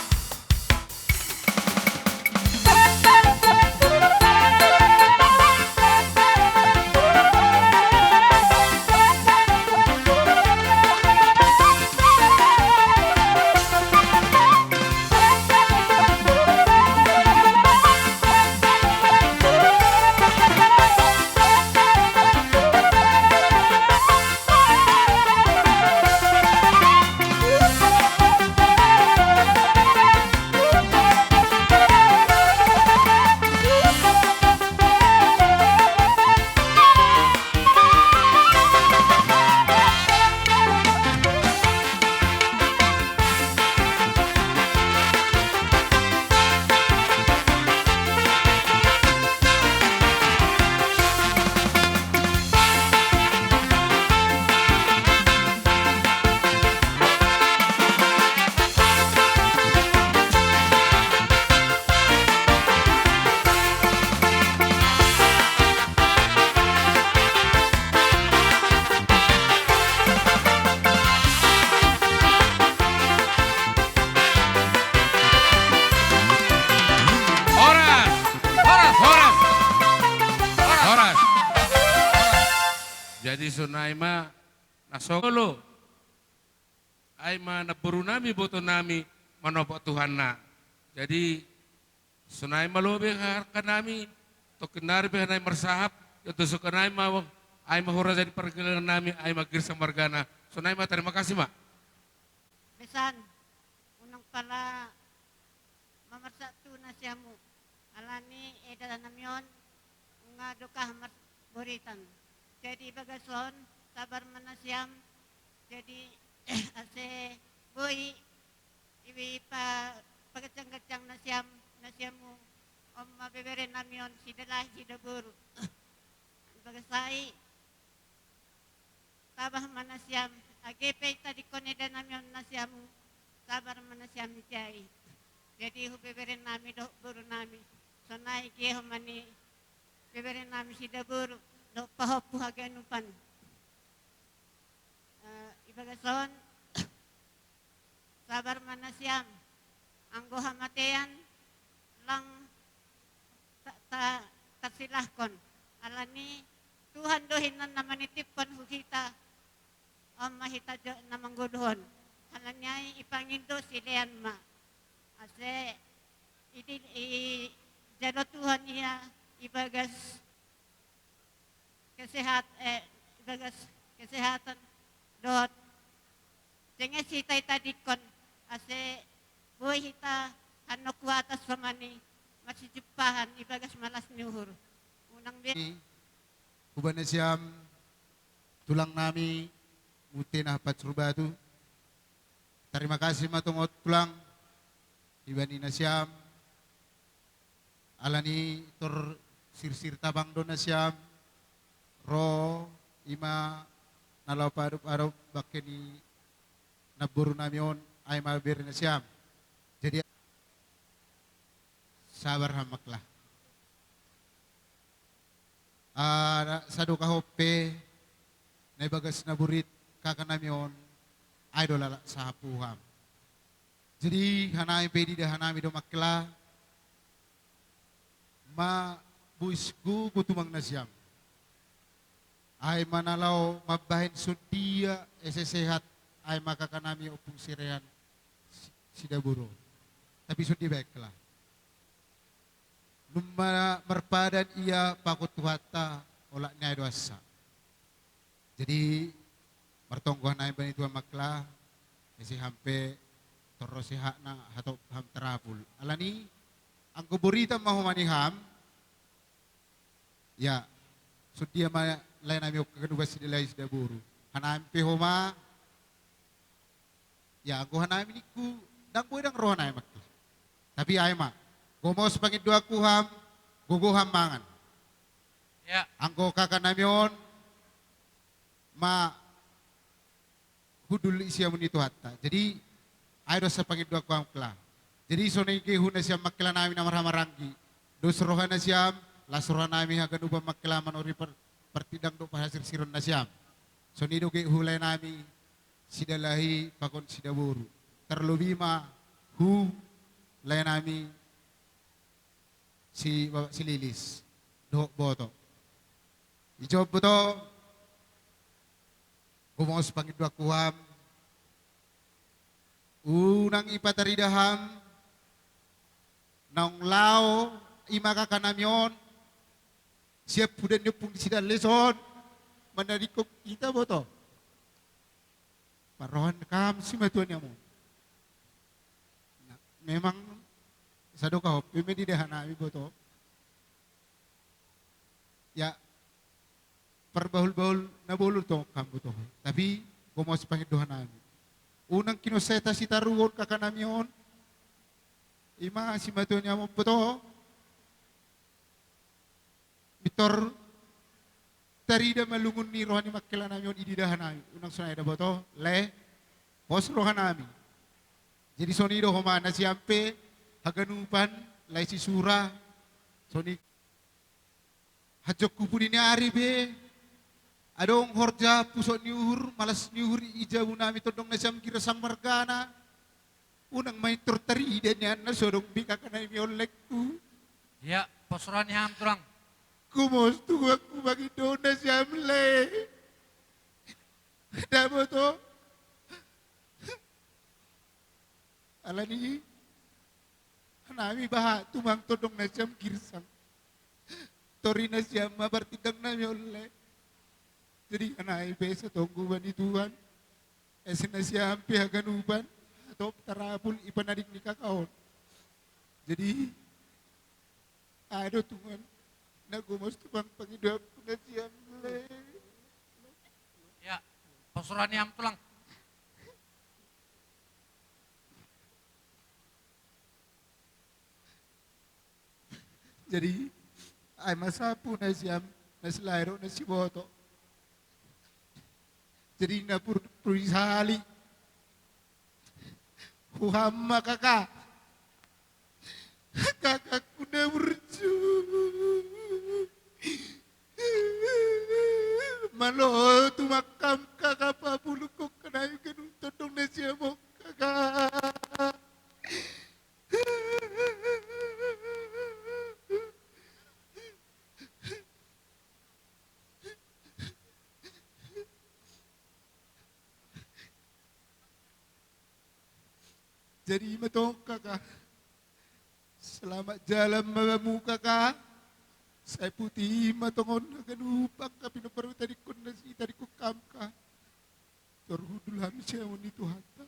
Horas! Horas! Horas! Horas! Jadi songon i ma na songon i. Ai ma namboru nami, iboto nami, manopak Tuhanna. Jadi songon i ma lobi haha nami, tongkin nari pe hami marsahap, ia tu songon i ma, ai ma hurang jadi pargellengan nami, ai ma girsang margana. Songon i ma, tarima kasih ma. Besan, unang pala mamarsak tu nasiam, alani eda nami on nunga dokah marboritan. Jadi bagas on, sabar ma nasiam. Jadi asa boi ibi pa-, paganjang-ganjang nasiam, nasiam on ma bebere nami on, Sidalahi Sidaboru. Bagas ai, tabah ma nasiam, age pe tadingkon eda nami on nasiam, sabar ma nasiam ijai. Jadi tu bebere nami dohot boru nami, sonai gehomani bebere nami Sidaboru dohot pahompu haganupan. Eh, ibagas on, sabar ma nasiam, anggo hamatean lang ta-, ta-, tarsilahkon. Alani Tuhan do hinan na manitiphon tu hita, on ma hita jo na manggodohon. Alani ai ipangido silean ma. Asa i di, ijalo Tuhan ia ibagas kesehat-, eh, ibagas kesehatan dohot jenges hita i tadingkon, asa boi hita hano kuatas pamani marsijumpahan ibagas malas ni uhur. Unang be. Hubani nasiam tulang nami, Mute na Hampang Surbatu. Tarima kasih ma tong tulang, ibani nasiam Alani tor sirsir tabang do nasiam, ro ima na laho paadop-adop bangke ni namboru nami on, ai ma bere nasiam. Jadi, sabar hamu ma kla. Ah, sadokahon pe na ibagas na borit kaka nami on, ai do lalak sahat tu hamu. Jadi, hanami pe diida hanami do ma kla, ma bois gogo tumang nasiam. Ai ma na laho mambahen sondia ese sehat, ai ma kaka nami ompung Sirean si-, Sidaboru. Tapi sondia baen kla. Nunga marpadan ia pakon Tuhanta, olat ni ai do ansa. Jadi, martonggo hanami bani Tuhan ma kla, ese hamu pe torop sehatna, hatop hamu tarapul. Alani, anggo boritan ma homa ni hamu, ya, sondia ma lae nami on haganupan Sidalahi Sidaboru. Hanami pe homa, ya, anggo hanami ningku, ndang boi ndang ro hanami ma kla. Tapi ai ma, gomos pangindoanku hamu, gogo hamu mangan. Ya. Anggo kaka nami on, ma hundul i siamun ni Tuhanta. Jadi, ai do ansa pangindoanku hamu kla. Jadi, songon i gehu nasiam ma kla nami na marhahamaranggi. Dos roha nasiam, las roha nami haganupan ma kla manuri par-, partindang dohot parhasirsiron nasiam. Songon i do gehu lae nami, Sidalahi pakon Sidaboru. Tarlobi ma hu lae nami si Bapak Sililis dohot boto. Dijou boto, gomos pangindoanku hamu, unang dipatarida hamu, naung laho ima kaka nami on, sian pudan ni ompung ni Sidaleson, manadingkon hita boto. Parrohahon hamu simatua ni hamu on. Nah, memang sadokahon pe ma diida hanami boto. Ya, parbahulbahul na bolon tong hamu boto. Tapi, gomos pangindoan nami. Unang kinosa hita sitaruhon kaka nami on. Ima simatua ni hamu on boto. Pintor tarida ma lungun ni roha ni mangkela nami on i diida hanami. Unang sonai da boto, lae, pos roha nami. Jadi songon i do homa nasiam pe, haganupan, lae sisura, songon i. Hanjongku pudi ni ari pe, adong horja pusok ni uhur, malas ni uhur i jabu nami tondong nasiam Girsang margana. Unang ma pintor tarida nian na so adong be kaka nami on laengku. Ia, pos roha ni hamu tulang. Gomos tu hami pangindoan nasiam lae. Da boto. Alani i, hanami bahat tumang tondong nasiam Girsang. Tori nasiam ma partindang nami on lae. Jadi hanami pe satonggo bani Tuhan. Ese nasiam pe haganupan, hatop tarapul i panading ni kaka on. Jadi, ai do tulang, na gomos tumang pangindoanku nasiam lae. Ia, pos roha ni hamu tulang. Jadi, ai ma sapu nasiam, na silae dohot na siboto. Jadi, na pur-, pur sali. Huham ma kaka. Kakakku na burju. Malo tumangkam kaka pabulungkon kanai ganung tondong nasiam on kaka. Jadi ima tong kaka. Selamat jalan ma bamu kaka. Sai puti ma tongon haganupan ka pinomparmu tadingkon nasi tadingkon kam ka. Tor hundul hami siamun ni Tuhanta.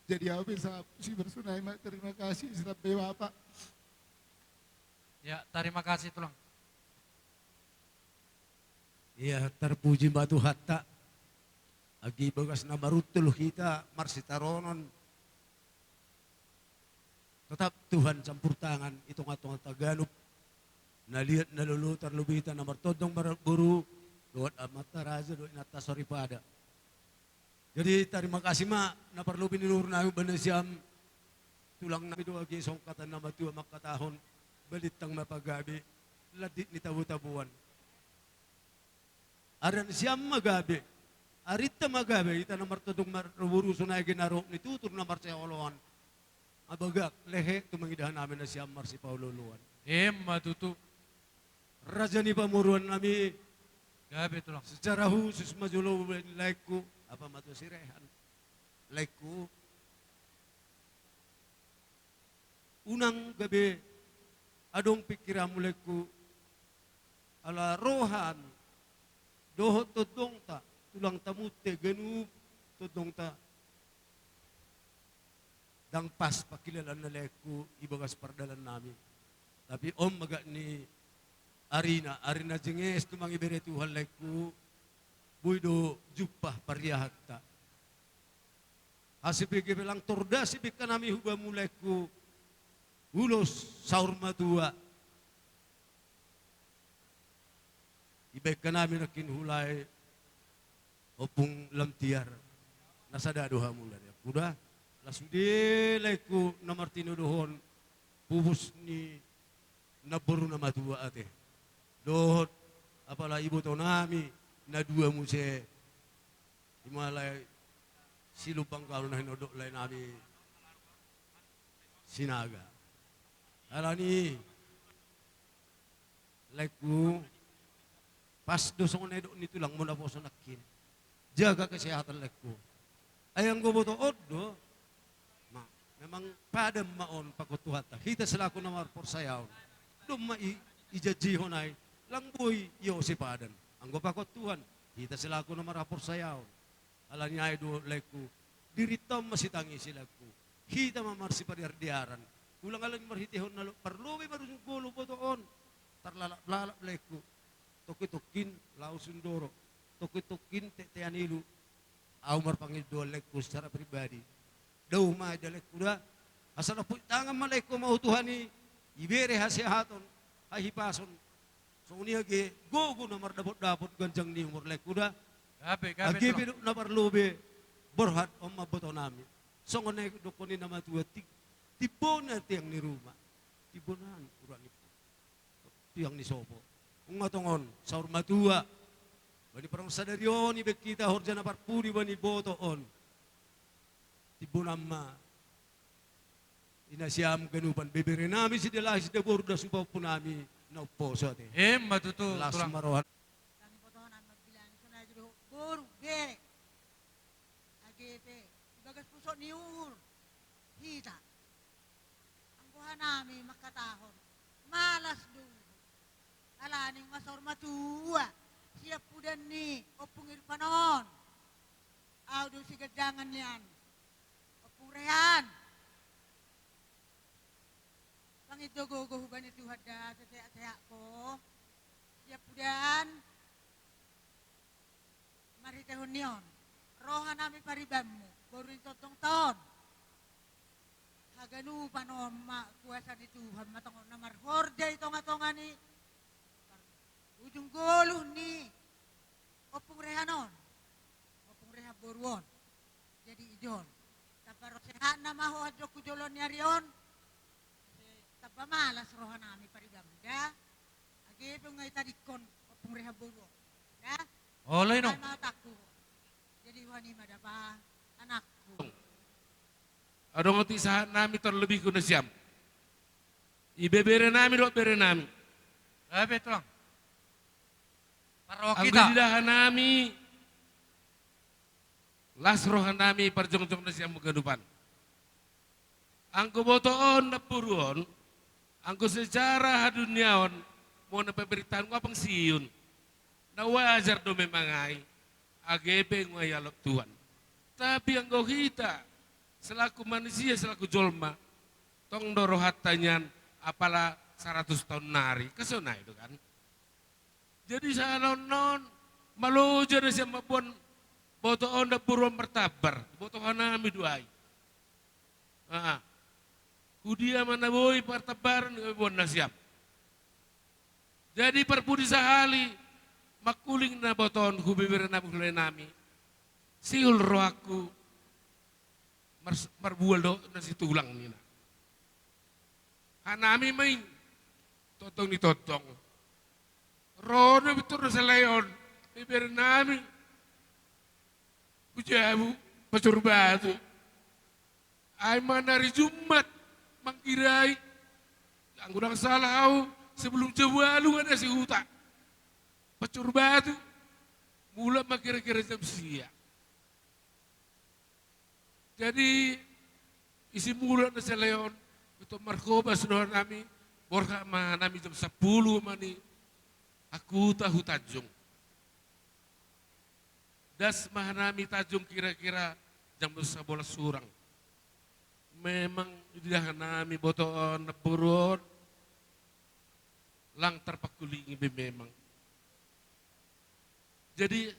Jadi au pe sapu si bersonai ma terima kasih setampe Bapak. Ya, terima kasih tulang. Ia, tarpuji ma Tuhanta. Agi bagas na maruntul hita marsitaronon. Tetap Tuhan campur tangan i tonga-tonga taganup. na liat na lolo, tarlobi hita na martondong marboru, dohot amanta raja dohot inanta soripada. Jadi tarima kasih ma na parlobi ni uhurnami umbahen nasiam. Tulang nami do age songon hata ni na matua mangkatahon: Balintang ma pagabe, landit ni tabotaboan. Ari nasiam ma gabe, arinta ma gabe, hita na martondong marboru, songon i age na ro ni tutur na marsioloan. Abagak lehe tu mangidahan nami nasiam marsipaolooloan. Emma tutu. Raja ni pamoruon nami. Gabe tulang. Secara khusus ma jolo umbahen laengku, apa matua si Rehan. Laengku. Unang gabe adong pingkiranmu laengku, ala roham dohot tondongta, tulang ta Munthe ganup tondongta, ndang pas pangkilalaanna laengku di bagas pardalan nami. Tapi on ma gak ni arina, arina jenges tumang ibere Tuhan laengku, boi do jumpang pariahanta. Hasibege pe lang tordas ibengka nami hubamu laengku, ulos saur matua. Ibengka nami nangkin hulae Ompung Lamtiar, na sada do hamu laengku da. Las sude laengku na martinodohon pupus ni namboru na matua ate. Dohot apala iboto nami na dua muse, ima lae Silumbang Gaul na hinodok lae nami Sinaga. Alani laengku, pas do songon na nidok ni tulang, molo naposo nangkin, jaga kesehatan laengku. Ai anggo boto on do, ma, memang padan ma on pakon Tuhanta. Hita selaku na marporsayaon, domma i, ijanjihon ai, lang boi iose padan. Anggo pakon Tuhan, hita selaku na marporsayaon. Alani ai do laengku, dirinta on ma sitangisi laengku. Hita ma marsipadeardearan. Ulang alani marhitehon na lo-, parlobi marujung goluh boto on. Tarlalaplalap laengku. Tongkitongkin laho sundoro. Tongkitongkin tetean ilu. Au marpangidoan laengku secara pribadi. Dao ma i da laengku da. Asa lompotan tangan ma laengku, mauliate tu Tuhan i, ibere hasehaton, hahipason. Songon i age gogo na mardapotdapot, ganjang ni umur laengku da. Gabe, gabe, age pe tulang. Dok na parlobi, borhat on ma boto nami. Songon na didokkon ni na matua, ti-, timbona tiang ni ruma, timbona urat ni, tiang ni sopo. Nunga tongon saur matua. Bani parsadari on ibeng hita horja na parpudi bani boto on. Timbonam ma i nasiam ganupan, bebere nami Sidalahi, Sidaboru, da supaompu nami na umposo ate. Emma tutu, tulang. Las ma roha. Tangi boto nami mambilangi songon i age dohot boru bere. Age pe di bagas pusok ni uhur hita. Anggo hanami mangkatahon, malas do uhur. Alani nunga saur matua siampudan ni Ompung Irfan on. Au do siganjangan nian, Ompung Rehan. Pangido gogo hubani Tuhan da, sehat-sehat ho. Siampudan. Marhitehon ni on, roha nami paribanmu, boru ni tondongta on. Haganupan on ma kuasa ni Tuhan ma tong na marhorja di tongatonga ni ujung goluh ni Ompung Rehan on, Ompung Rehan boru on. Jadi ijon, tamba ro sehatna ma ho anjongku joloan ni ari on. Asa tamba malas roha nami paribanmu da. Age pe nunga ditadingkon Ompung Rehan boru on da. Olo, inong. Ai ma hatangku. Jadi huani ma da, Pa, anakku. Adong otik sahat nami, tarlobi tu nasiam, ibebere nami dohot bere nami. Gabe tulang. Parroha hita. Anggo didahan nami, las roha nami parjongjong nasiam haganupan. Anggo boto on, namboru on, anggo secara haduniaon, molo na pemerintahan nunga pangsiun, na wajar do memang ai, age pe nunga dialap Tuhan. Tapi anggo hita selaku manusia, selaku jolma, tong do rohanta nian apala saratus taon nari, kan songon i do kan. Jadi sahalak on, malo jo nasiam mamboan boto on, namboru on martambar, boto hanami do ai. Aa. Hudia ma na boi partambaran, boan nasiam. Jadi parpudi sahali, mangkuling na botoon hu bebere nami, hulahula nami, sihol rohangku, mars-, marbual do na situlang ninna. Hanami ma i, tondong ni tondong. Ro do pintor na salai on, bebere nami. Hu jabu, Pancur Batu. Ai ma na ari Jumat, mangkirai. Anggo ndang salah au, sebelum jam ualu kan asi huta Pancur Batu. Mulak ma kira-kira jam sia. Jadi, isi mulak na salai on, pintor marhobas do hanami, borhat ma hanami jam sampulu ma ni angka huta hu Tanjung. Das ma hanami Tanjung kira-kira jam sabolas hurang. Memang idahan nami botoon namboru on, lang tarpangkulingi be memang. Jadi,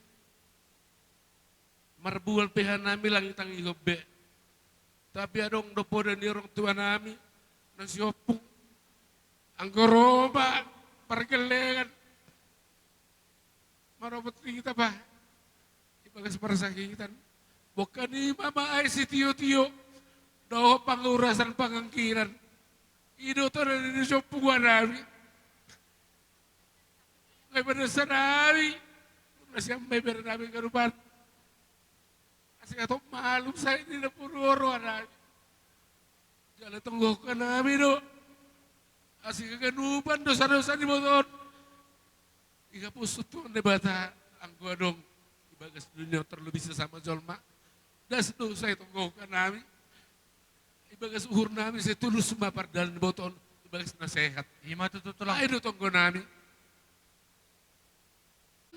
marbual pe hanami lang ditangihon be. Tapi adong do poda ni orang tua nami, na siompung. Anggo ro ma pargellengan, marobot hita bah, ibagas parsahitan. Bongka ni mama ai sitio-tio, dohot pangurasan pangangkiran. I do tona ni siompung hanami. Ngai pada sanami, nasiam bebere nami ganupan. Asi hatop malum sai di dapur oro hanami. Jala tonggohon hanami do. Asi haganupan dosa-dosa ni botoon, ihapushon Tuhan Debata, anggo adong ibagas dunia on terlebih sesama jolma. Das do sai tonggohon hanami. Ibagas uhur nami sai tulus ma pardalan ni botoon, ibagas na sehat. Ima tutu tulang. Ai do tonggo nami.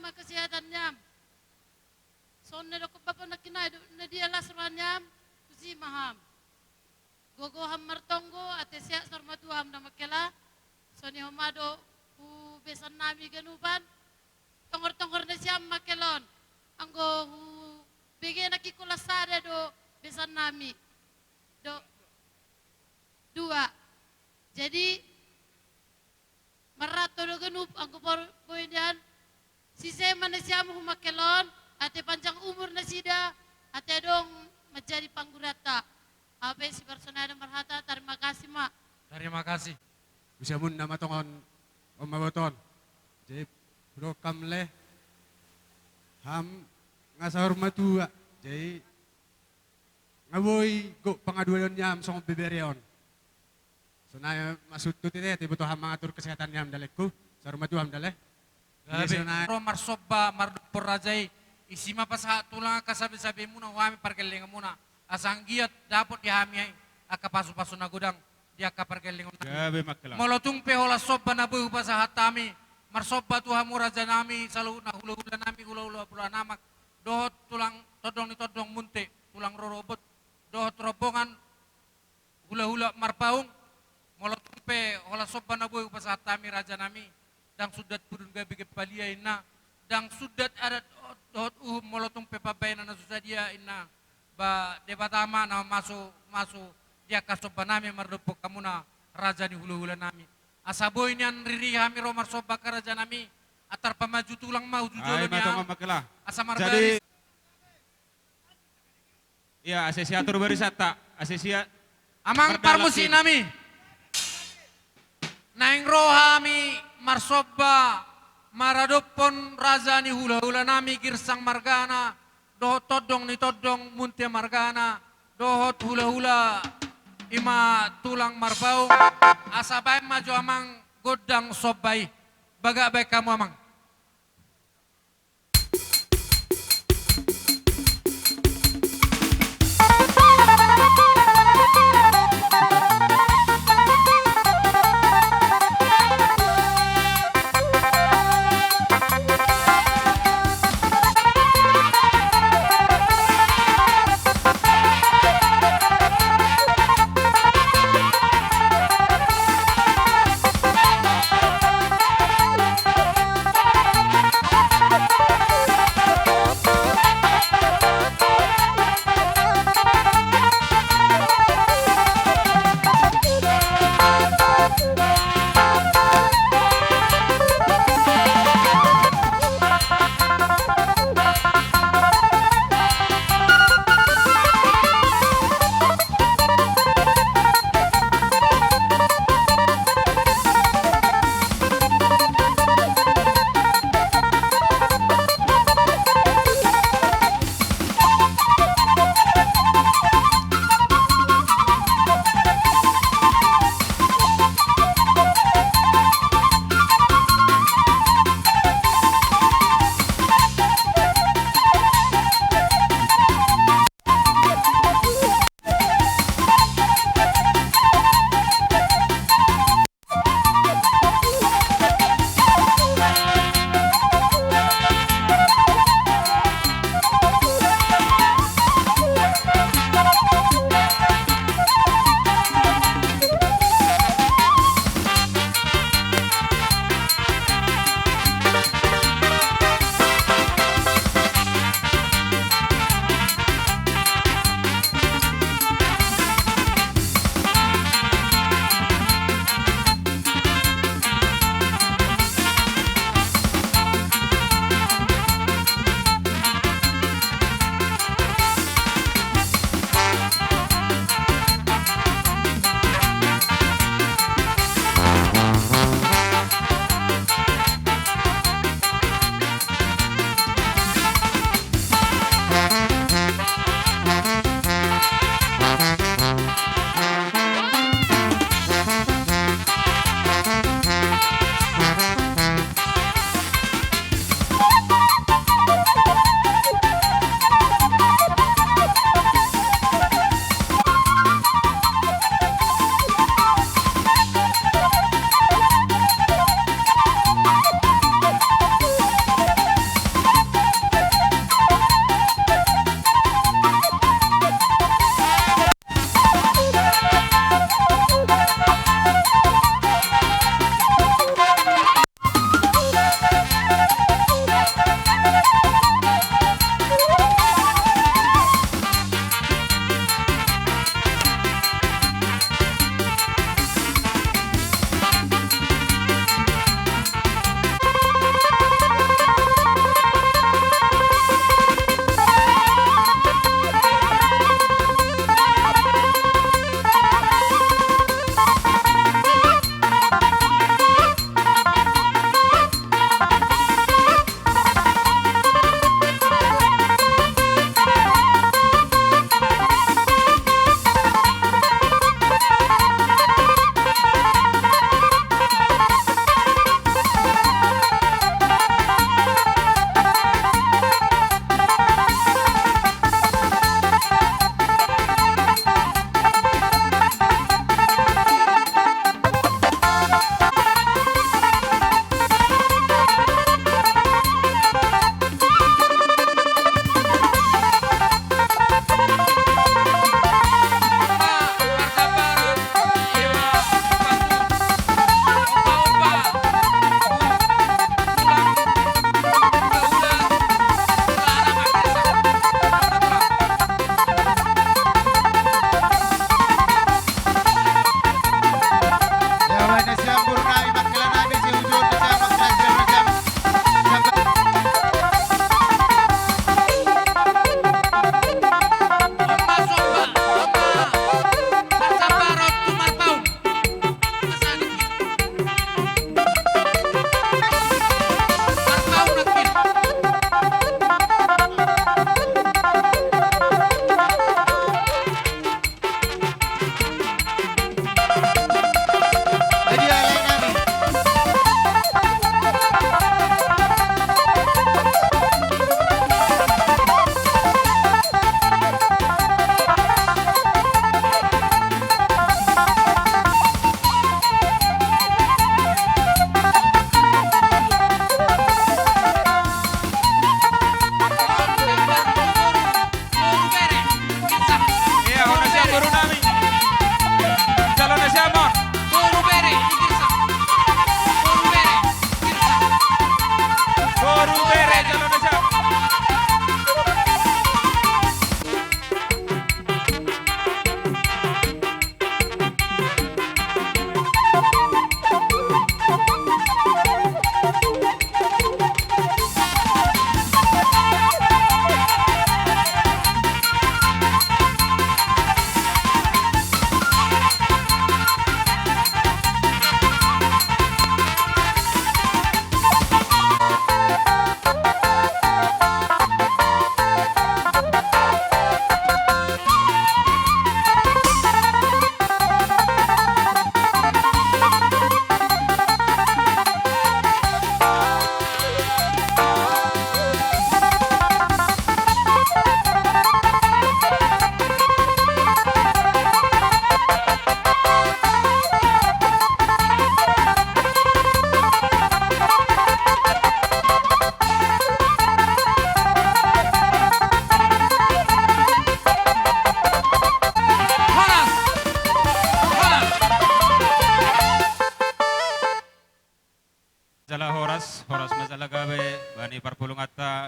Ma kesehatan niam. Songon na didok bapa nangkin ai, dohot na dia las roha niam, tusi ma ham. Gogo ham martonggo, ate sehat saur matua ham da Mangkela. Songon i homa do hu besan nami ganupan. Tonggor-tonggor nasiam Mangkela on. Anggo hu bege nangkin holan sada do besan nami. Do dua. Jadi, marranto do ganup anggo por-, poin nian, sise ma nasiam hu Mangkela on, ate panjang umur nasida, ate adong manjadi pangguranta. Au pe siparsonadon marhata, tarima kasih ma. Tarima kasih. Usamun nama tongon, on ma botoon. Jadi, hudok ham le, ham nga saur matua. Jadi, nga boi gok pangaduan niam songon bebere on. Sonai ma suttut i te, iboto ham mangatur kesehatan niam dalengku. Saur matua ham dale. Gabe. Jadi sonai ro marsomba mardophon raja i, isi ma pasahat tulang angka sabe-sabe muna, hu hami pargellengan muna. Asa anggiat dapot di hami ai angka pasu-pasu na godang di angka pargellengan nami. Gabe Mangkela. Molo tung pe holan somba na boi hupasahat hami, marsomba tu hamu raja nami, saluhutna hula-hula nami, hula-hula Bulu Hanamak, dohot tulang tondong ni tondong Munte, tulang rorobot, dohot rombongan hula-hula Marpaung. Molo tung pe holan somba na boi hupasahat hami raja nami, ndang sundat pudun gabe gempa lia inna, ndang sundat adat dohot uhum, molo tung pe pambahenan na so sadia inna, ba Debata ma na masu-masu di angka somba nami mardophon hamuna raja ni hula-hula nami. Asa boi nian riri hami ro marsomba angka raja nami, antar pamaju tulang ma uju jolo nian. Ai ma tongon Mangkela. Asa marbaris. Jadi, ia, asa sia atur barisanta, asa sia. Amang parmusik nami. Naeng ro hami marsomba maradophon raja ni hula-hula nami Girsang margana, dohot tondong ni tondong Munte margana, dohot hula-hula ima tulang Marpaung, asa baen ma jo amang gondang somba i. Bagak baen hamu amang.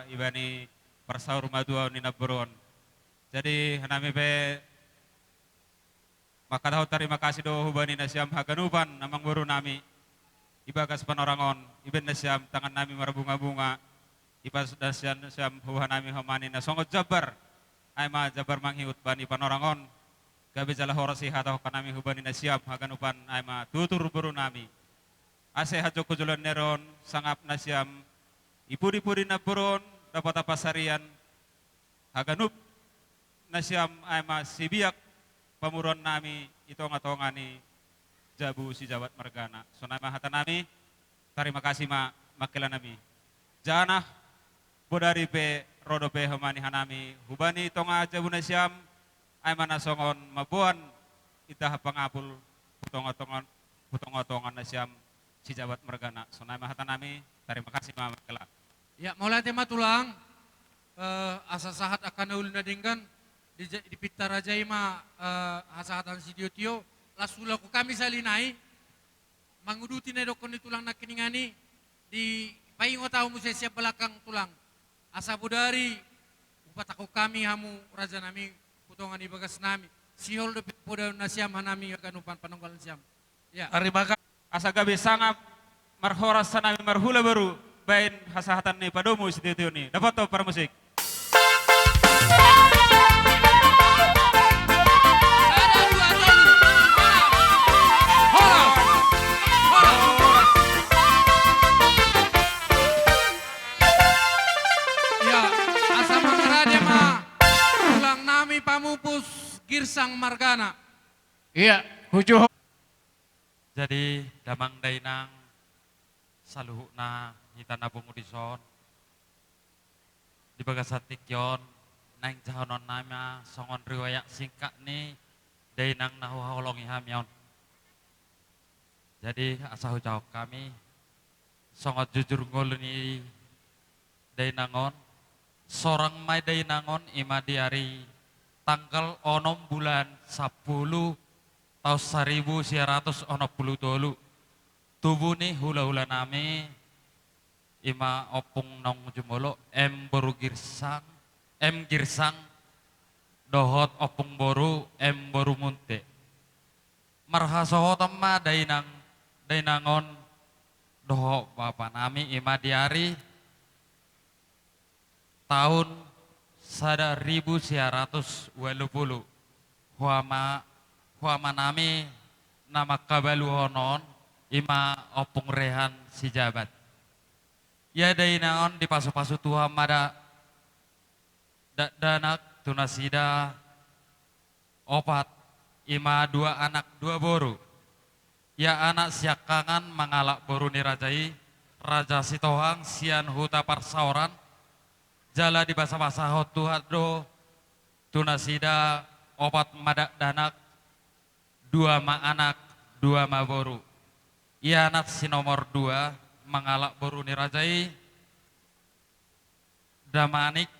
ibani parsaurmatuaon ni namboru on. Jadi hanami pe mangkatahon tarima kasih do hubani nasiam haganupan amangboru nami, ibagas panorang on, ibaen nasiam tangan nami marbunga-bunga, ipas nasiam, nasiam huhanami homani na songon jambar, ai ma jambar mangihut bani panorang on, gabe jala horas i hatahon hanami hubani nasiam haganupan ai ma tutur boru nami. Asa hajongku joloan ni ari on, sangap nasiam, ipudi-pudi namboru on, dapot hampasarian, haganup nasiam ai ma sibiak pamoruon nami i tonga-tonga ni jabu si Jabat margana. Sonai ma hata nami, tarima kasih ma mangkela nami. Janah bodari pe ro dope homani hanami hubani tonga jabu nasiam, ai ma na songon mamboan indahan pangapul hu tonga-tonga, hu tonga-tonga nasiam si Jabat margana. Sonai ma hata nami, tarima kasih ma mangkela. Ya, mauliate ma tulang. Eh, asa sahat angka na uli na denggan, di, dipinta raja i ma, eh, hasahatan sitio-tio, las ulaon hami sahali nai, manguduti na didokkon ni tulang nangkiningan i, dipaingot ahu muse sian balakang tulang. Asa bodari, hupatangkok hami hamu raja nami, hu tonga ni bagas nami, sihol dope podaon nasiam hanami haganupan panunggal nasiam. Ya. Tarima kasih. Asa gabe sangap marhoras hanami marhula boru, baen hasahatan ni padomu sitio-tio ni. Dapothon parmusik. Sada, dua, tolu. Horas. Horas. Ya, asa mangarade ma tulang nami pamupus Girsang margana. Iya, hujuhon. Jadi, damang dainang, saluhutna hita na pungu dison, di bagasan tingki on, naeng jahaonon nami ma songon riwayat singkat ni dainang na huhaholongi hami on. Jadi, asa hujahahon hami, songon jujur ngolu ni dainang on, sorang ma i dainang on, i ma di ari tanggal onom bulan sampulu, taon saribu sia ratus onom pulu tolu. Tubu ni hula-hula nami, i ma ompung naung jumolo, M boru Girsang, M Girsang, dohot ompung boru, M boru Munte. Marhasohotan ma dainang, dainang on dohot bapa nami, i ma di ari taon sada ribu sia ratus ualu pulu. Huama, huama nami na mangkabaluhon on, i ma ompung Rehan Sijabat. Ia dainang on dipasu-pasu Tuhan ma da, dakdanak tu nasida opat, i ma dua anak dua boru. Ia anak siangkangan mangalap boru ni raja i, Raja Sitohang sian huta Parsaoran, jala dibasa-basahon Tuhan do tu nasida opat ma dakdanak, dua ma anak, dua ma boru. Ia anak si nomor dua mangalap boru ni raja i, Damanik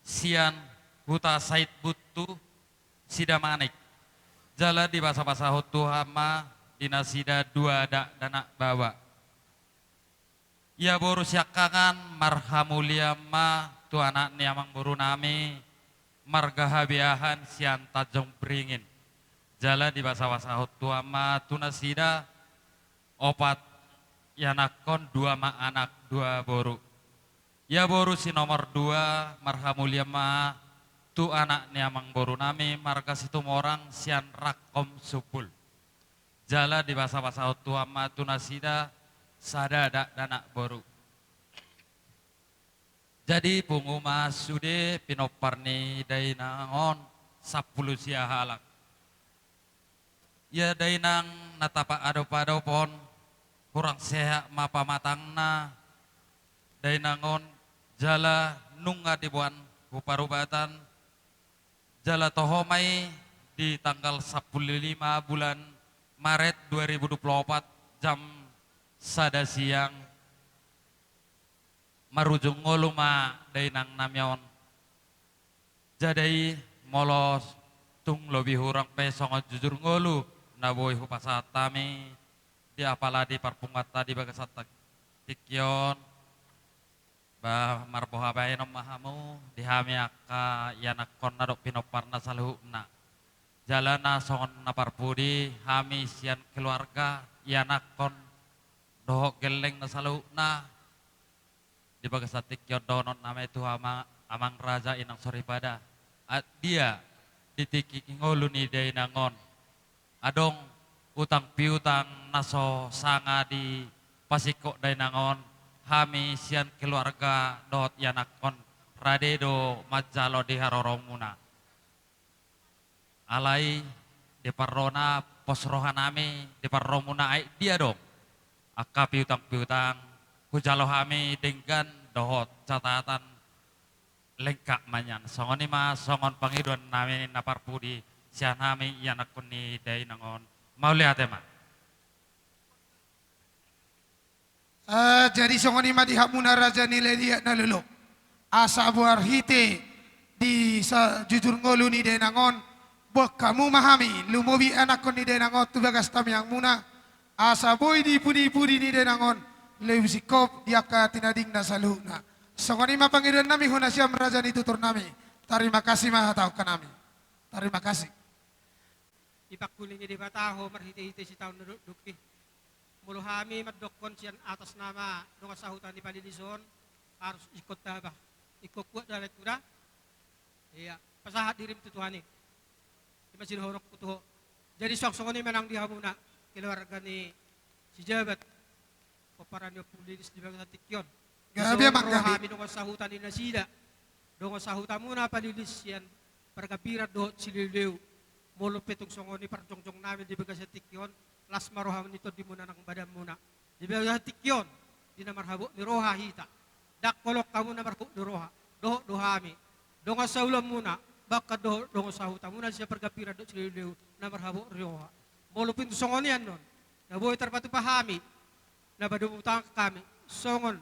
sian huta Sait Buntu, si Damanik. Jala dibasa-basahon Tuhan ma di nasida dua dakdanak baoa. Ia boru siangkangan marhamulian ma tu anak ni amangboru nami, marga Habeahan sian Tanjung Beringin. Jala dibasa-basahon Tuhan ma tu nasida opat ianakhon, dua ma anak, dua boru. Ia boru si nomor dua marhamulian ma tu anak ni amangboru nami marga Situmorang sian Rangkom Sumbul. Jala dibasa-basahon Tuhan ma tu nasida sada dakdanak boru. Jadi pungu ma sude pinompar ni dainang on sampulu sia halak. Ia dainang na tapaadop-adop on, hurang sehat ma pamatangna dainang on, jala nunga diboan hu parubatan, jala toho ma i di tanggal sampulu lima bulan Maret dua ribu dua pulu opat, jam sada siang, marujung ngolu ma dainang nami on. Jadi molo tung lobi hurang pe songon jujur ngolu na boi hupasahat hami di apala di parpunguanta di bagasan tingki on, Ba, marboha baenon ma hamu di hami angka ianakkonna dohot pinomparna saluhutna. Jala na songon na parpudi, hami sian keluarga, ianakkon dohot gellengna saluhutna, di bagasan tingki on dohonon nami tu ama-, amang raja, inang soripada. Aek dia di tingki ngolu ni dainang on adong utang piutang na so sanga dipasingkop dainang on, hami sian keluarga dohot ianakkon rade do manjalo di haroromuna. Alai di parrona pos roha nami di parromuna, aek dia do angka piutang-piutang, hujalo hami denggan dohot catatan lengkap ma nian. Songon i ma songon pangidoan nami na parpudi sian hami ianakkon ni dainang on. Mauliate ma. Eh, jadi songon i ma di hamuna raja ni liliat na lolo. Asa boan hite di sa-, jujur ngolu ni dainang on, boan hamu ma hami, lumobi anakkon ni dainang on tu bagas tangiangmuna, asa boi di pudi-pudi ni dainang on, lebih singkop di angka tinadingna saluhutna. Songon i ma pangidoan nami hona sian raja ni tutur nami. Tarima kasih ma hata hongka nami. Tarima kasih. Dipangkulingi Debata ho marhite-hite sitaon na dokdok i. Molo hami mandokkon sian atas nama dongan sahuta ni Palilis on, harus ingkon taba, ingkon kuat do alai tu da. Ia, pasahat dirim tu Tuhan i. I ma sidohononku tu ho. Jadi suang songon i ma nang di hamuna keluarga ni si Jabat, pomparan ni Ompu Lilis di bagasan tingki on. Gabe. Dison ma ro gabe. Hami dongan sahuta ni nasida, dongan sahutamuna Palilis sian Pargambiran dohot Sileu-leu. Molo pe tung songon i parjongjong nami di bagasan tingki on, las ma roha ni tondimuna nang badanmuna. Di bagasan tingki on, di na marhabot ni roha hita. Ndang holong hamu na marhabot ni roha, dohot do hami dongan saulaonmuna, bahkan dohot dongan sahutamuna sian Pargambiran dohot Sileu-leu na marhabot ni roha. Molo pe tung songon i annon, na boi tarpatupa hami, na padomu tangan hami, songon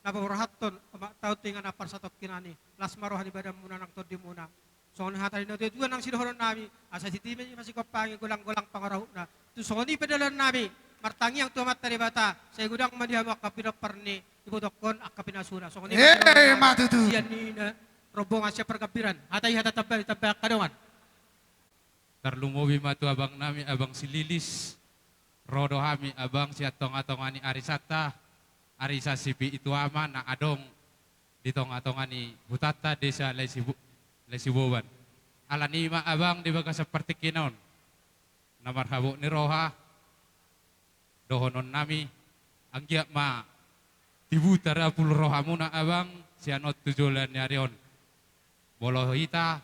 na paborhathon omak taon tu inganan parsatongkinan i, las ma roha ni badanmuna nang tondimuna. Songon hata ni natua-tua nang sidohonon nami, asa sititi ma sigompangi, golang-golang pangarahutna. Tung songon i pe dalan nami martangiang tu Amanta Debata, sai godang ma di hamu angka pinompar ni ibotohon, angka pinasuna. Songon i ma. Eh, sidohonon nami ma tutu. Sian ni na rombongan sian Pargambiran. Hata i hata tamba, tamba angka dongan. Tarlumobi ma tu abang nami, abang si Lilis. Ro do hami abang sian tonga-tonga ni arisanta, arisa Sipi Ituama na adong di tonga-tonga ni hutanta desa Laisibo-, Laisiboban. Alani i ma abang di bagasan partingkian on, na marhabot ni roha, dohonon nami, anggiat ma tibu tarapul rohamuna abang, sian on tu joloan ni ari on. Molo hita,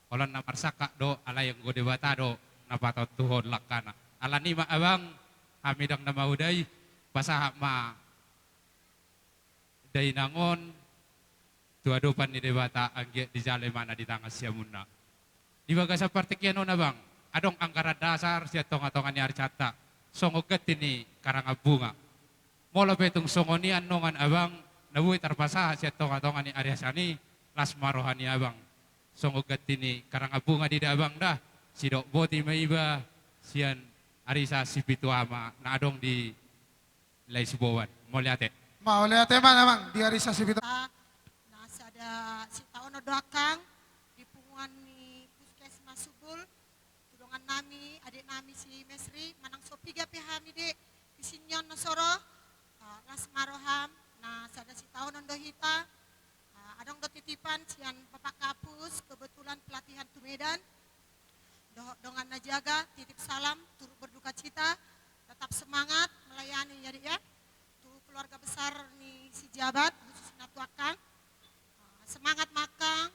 holan na marsangkap do, alai anggo Debata do na patontuhon langkana. Alani i ma abang, hami ndang na maodai, pasahat ma dainang on tu adopan ni Debata, anggiat dijalo ma na di tangan siamunna. Di bagasan partingkian on abang, adong anggaran dasar sian tonga-tonga ni arisanta, songon ganti ni karangan bunga. Molo pe tung songon i annon abang, na boi tarpasahat sian tonga-tonga ni arisan i, las ma roha ni abang. Songon ganti ni karangan bunga di da abang da, sidok boti ma iba sian arisa Sipi Ituama na adong di Laisiboban. Mauliate. Mauliate ma abang di arisa Sipi Ituama. Na sada sitaonon do angkang di punguan ni Puskesmas Subul, tu dongan nami, adek nami si Mesri, manang so piga pe hami, Dek, di sini on na so ro, ah, las ma roham, na sada sitaonon do hita. Ah, adong do titipan sian Bapak Kapus, kebetulan pelatihan tu Medan. Dohot dongan na jaga, titip salam, turut berduka cita, tetap semangat melayani ya, Dek, ya. Tu keluarga besar ni si Jabat, khususna tu angkang. Ah, semangat ma angkang,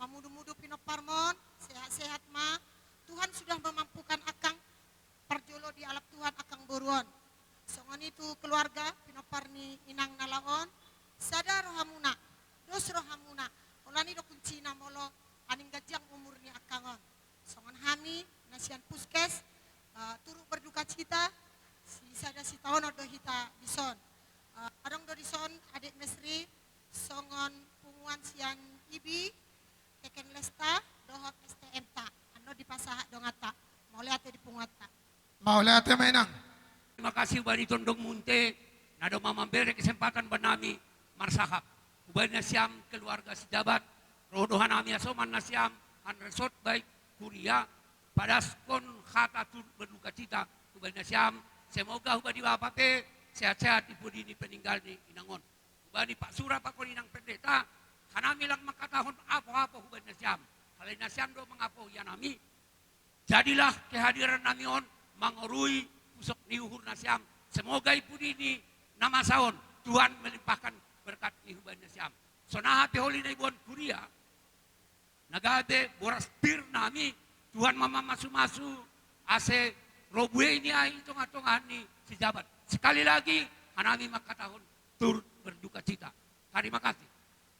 mamudu-mudu pinomparmon, sehat-sehat ma. Tuhan sudah memampukan angkang parjolo dialap Tuhan angkang boru on. Songon i tu keluarga pinompar ni inang na laho on, sada rohamuna, dos rohamuna, holan i do kuncina molo aning ganjang umur ni angkang on. Songon hami na sian Puskes, eh, turut berduka cita, si sada sitaonon do hita dison. Eh, adong do dison adek Mesri, songon punguan sian I B I, Tekenlesta, dohot S T M ta. Annon dipasahat donganta. Mauliate di punguanta. Mauliate ma inang. Terima kasih bani tondong munte, na do mamambere kesempatan banami marsahap. Hubaen nasiam keluarga Sijabat, ro do hanami hasoman nasiam, han resort baik kuria, padaskon hata turut berdukacita hubaen nasiam, semoga hubaen ni bapa pe sehat-sehat di pudi ni peninggal ni inang on. Hubaen ni Pak Sura pakon inang pendeta, hanami lang mangkatahon apo-apo hubaen nasiam, alai nasiam do mangapohi hanami. Jadilah kehadiran nami on mangorui pusok ni uhur nasiam. Semoga i pudi ni na masa on Tuhan melimpahkan berkat ni hubaen nasiam. Sonaha pe holi na iboan kuria na gabe boras pir nami, Tuhan ma mamasu-masu ase ro buei ni aek i tonga-tonga ni Sijabat. Sekali lagi hanami mangkatahon turut berdukacita. Tarima kasih.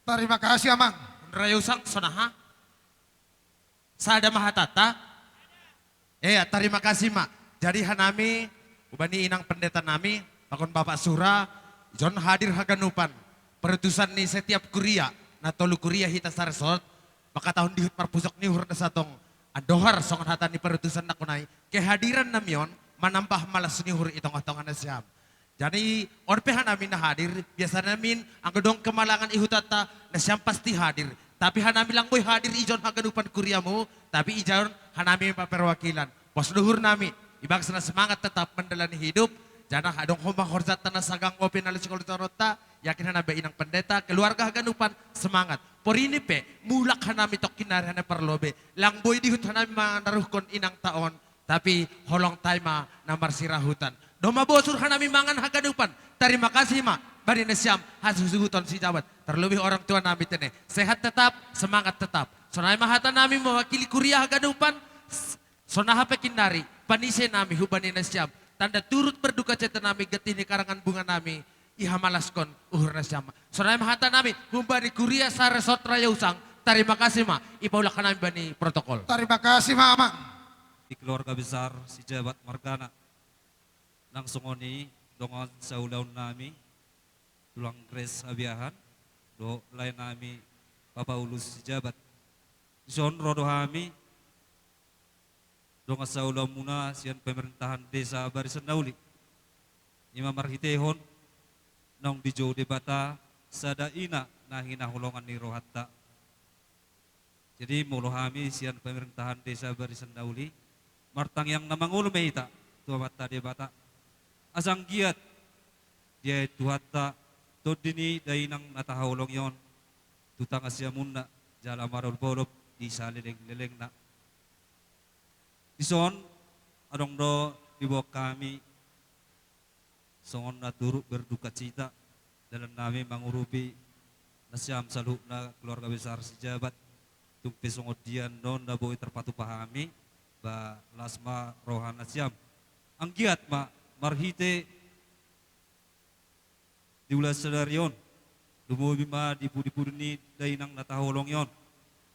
Tarima kasih, Amang. Raja Usang, sonaha? Sada ma hatanta? Ea, tarima kasih ma. Jadi hanami, hubaen ni inang pendeta nami, pakon Bapak Sura, ijon hadir haganupan perutusan ni setiap kuria, na tolu kuria hita saresort, mangkatahon dihut marpusok ni uhur na satong andohar songon hata ni perutusan nangkon i, kehadiran nami on manambah malas ni uhur i tonga-tonga nasiam. Jadi on pe hanami na hadir, biasa nami anggo adong kemalangan i hutanta, nasiam pasti hadir. Tapi hanami lang boi hadir ijon haganupan kuriamu, tapi ijon hanami ma perwakilan. Pos do uhur nami, i bagas na semangat tetap menjalani hidup, jala adong homa horjanta na sagang ope na losing holi toronta, yakin hanami ba inang pendeta, keluarga haganupan semangat. Porini pe, mulak hanami tongkin nari hanami parlobe, lang boi dihut hanami mandaruhkon inangta on, tapi holongta i ma na marsirahutan. Dung mabosur hanami mangan haganupan, tarima kasih ma baen nasiam hasuhuton Sijabat, terlebih orang tua nami tene. Sehat tetap, semangat tetap. Sonai ma hata nami mewakili kuria haganupan, s-, sonaha pe kinnari, panise nami hubaen nasiam. Tanda turut berdukacita nami, getih ni karangan bunga nami, ihamalas uhur nasiam. Sonai ma hata nami, hubaen kuria saresort Raja Usang, tarima kasih ma, ipaulak hanami baen protokol. Tarima kasih ma, Amang. Di keluarga besar Sijabat margana. Nang songon i dongan saulaon nami, tulang Grace Abiahan, dohot lae nami Pa Paulus Sijabat. Dison ro do hami, dongan saulaonmuna sian pemerintahan desa Barisan Nauli. I ma marhitehon naung dijou Debata sada ina na hinaholongan ni rohanta. Jadi molo hami sian pemerintahan desa Barisan Nauli, martangiang na mangolu ma hita tu Amanta Debata. Asa anggiat diae Tuhanta tondi ni dainang na tahaholongi on tu tangasiamunna jala marolopolop di salelenglelengna. Dison adong do diboan hami songon na turut berdukacita dalan nami mangurupi nasiam saluhutna keluarga besar Sijabat. Tung pe songon dia do na boi tarpatupa hami, ba las ma roha nasiam. Anggiat ma marhite di ulaon sadari on, lumobi ma di pudipudi ni dainang na tahaholongi on.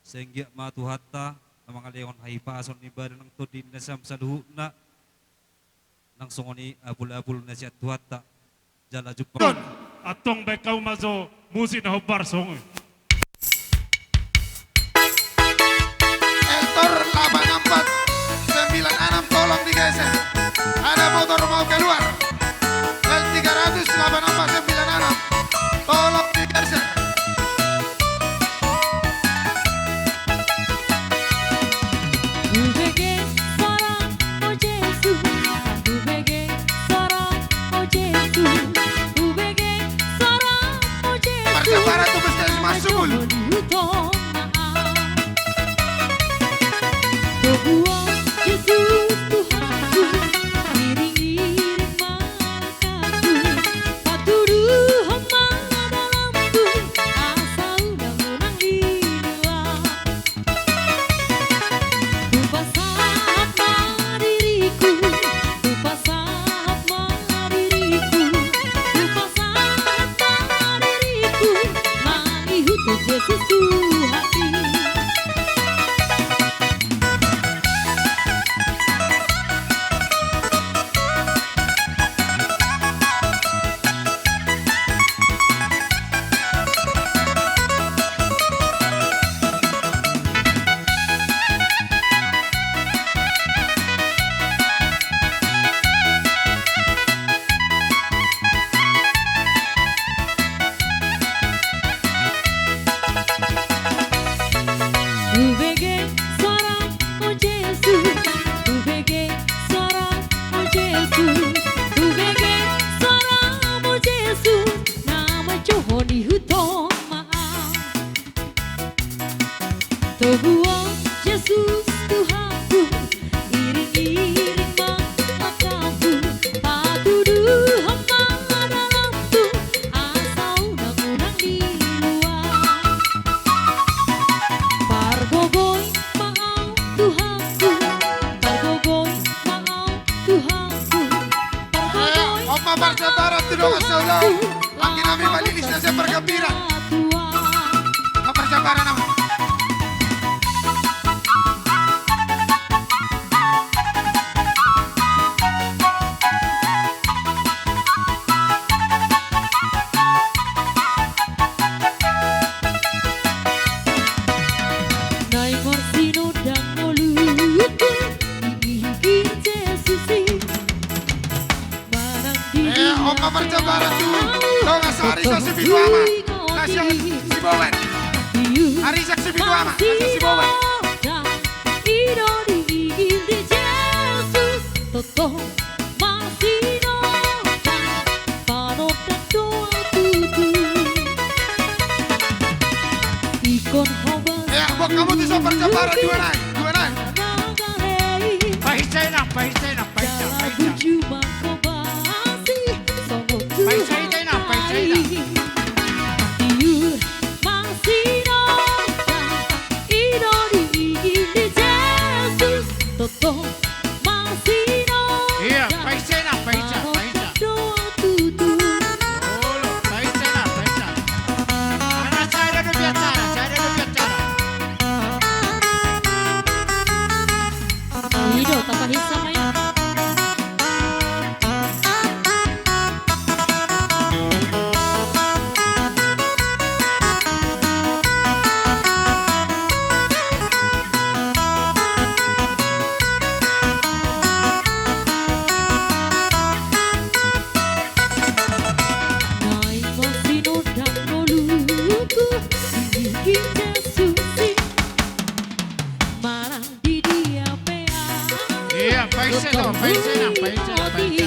Sai anggiat ma Tuhanta na mangalehon hahipason ni badan nang tondi ni nasiam saluhutna. Nang songon i apul-apul na sian Tuhanta. Jala jumpang. Antong baen hamu ma jo musik na hombar songon i. Etor delapan empat sembilan enam tolong digeser. Ada motor mau keluar. L tiga ratus delapan empat sembilan enam. Tolong digeser. Hubege soramu Jesus, hubege soramu Jesus, hubege soramu Jesus. Marga Barat tu puskesmas Sumul. Di huta. Toguang Jesus Tuhanku, iring-iring ma langkahku, patuduhon ma dalanku, asa unang-unang lilu au. Hupasahat ma diriku, hupasahat ma diriku, hupasahat ma diriku, mangihuthon Jesus Tuhan. Togu Ho Jesus Tuhanku, iring-iring ma langkahku, patuduhon ma dalanku, asa unang-unang di luat. Pargogoi ma Ho Tuhanku, pargogoi ma Ho Tuhanku, pargogoi ma Ho Tuhanku. Eh, on ma parjambaran tu dongan saulaon. Anggi nami malilis na sian pargambira. Parjambaran nama. Naeng marsinondang ngolungku, di igil Jesus i. Eh, on ma parjambaran tu dongan saharisang si Pitu Ama na sian Sibolon. Harisang si Pitu Ama na sian Sibolon. I do di igil ni Jesus, tongtong marsinondang, panondang do ahu tutu. Ingkon hobas. Eh, buat kamu tu so parjambaran dua nai, dua nai. Paisa inang, paisa inang, paisa, paisa. Paisa ita inang, paisa ita. Iur marsinondang, i do di igil ni Jesus, tongtong marsinondang. Iya, paisa inang, paisa, paisa. Doa tutu. Olo, paisa inang, paisa. Ala sada do biacara, sada do biacara. I do, tapahinsa ma i. Naeng marsinondang ngolungku, di igil Jesus i. Manang di dia pe ahu. Iya, paisa do, paisa inang, paisa, paisa.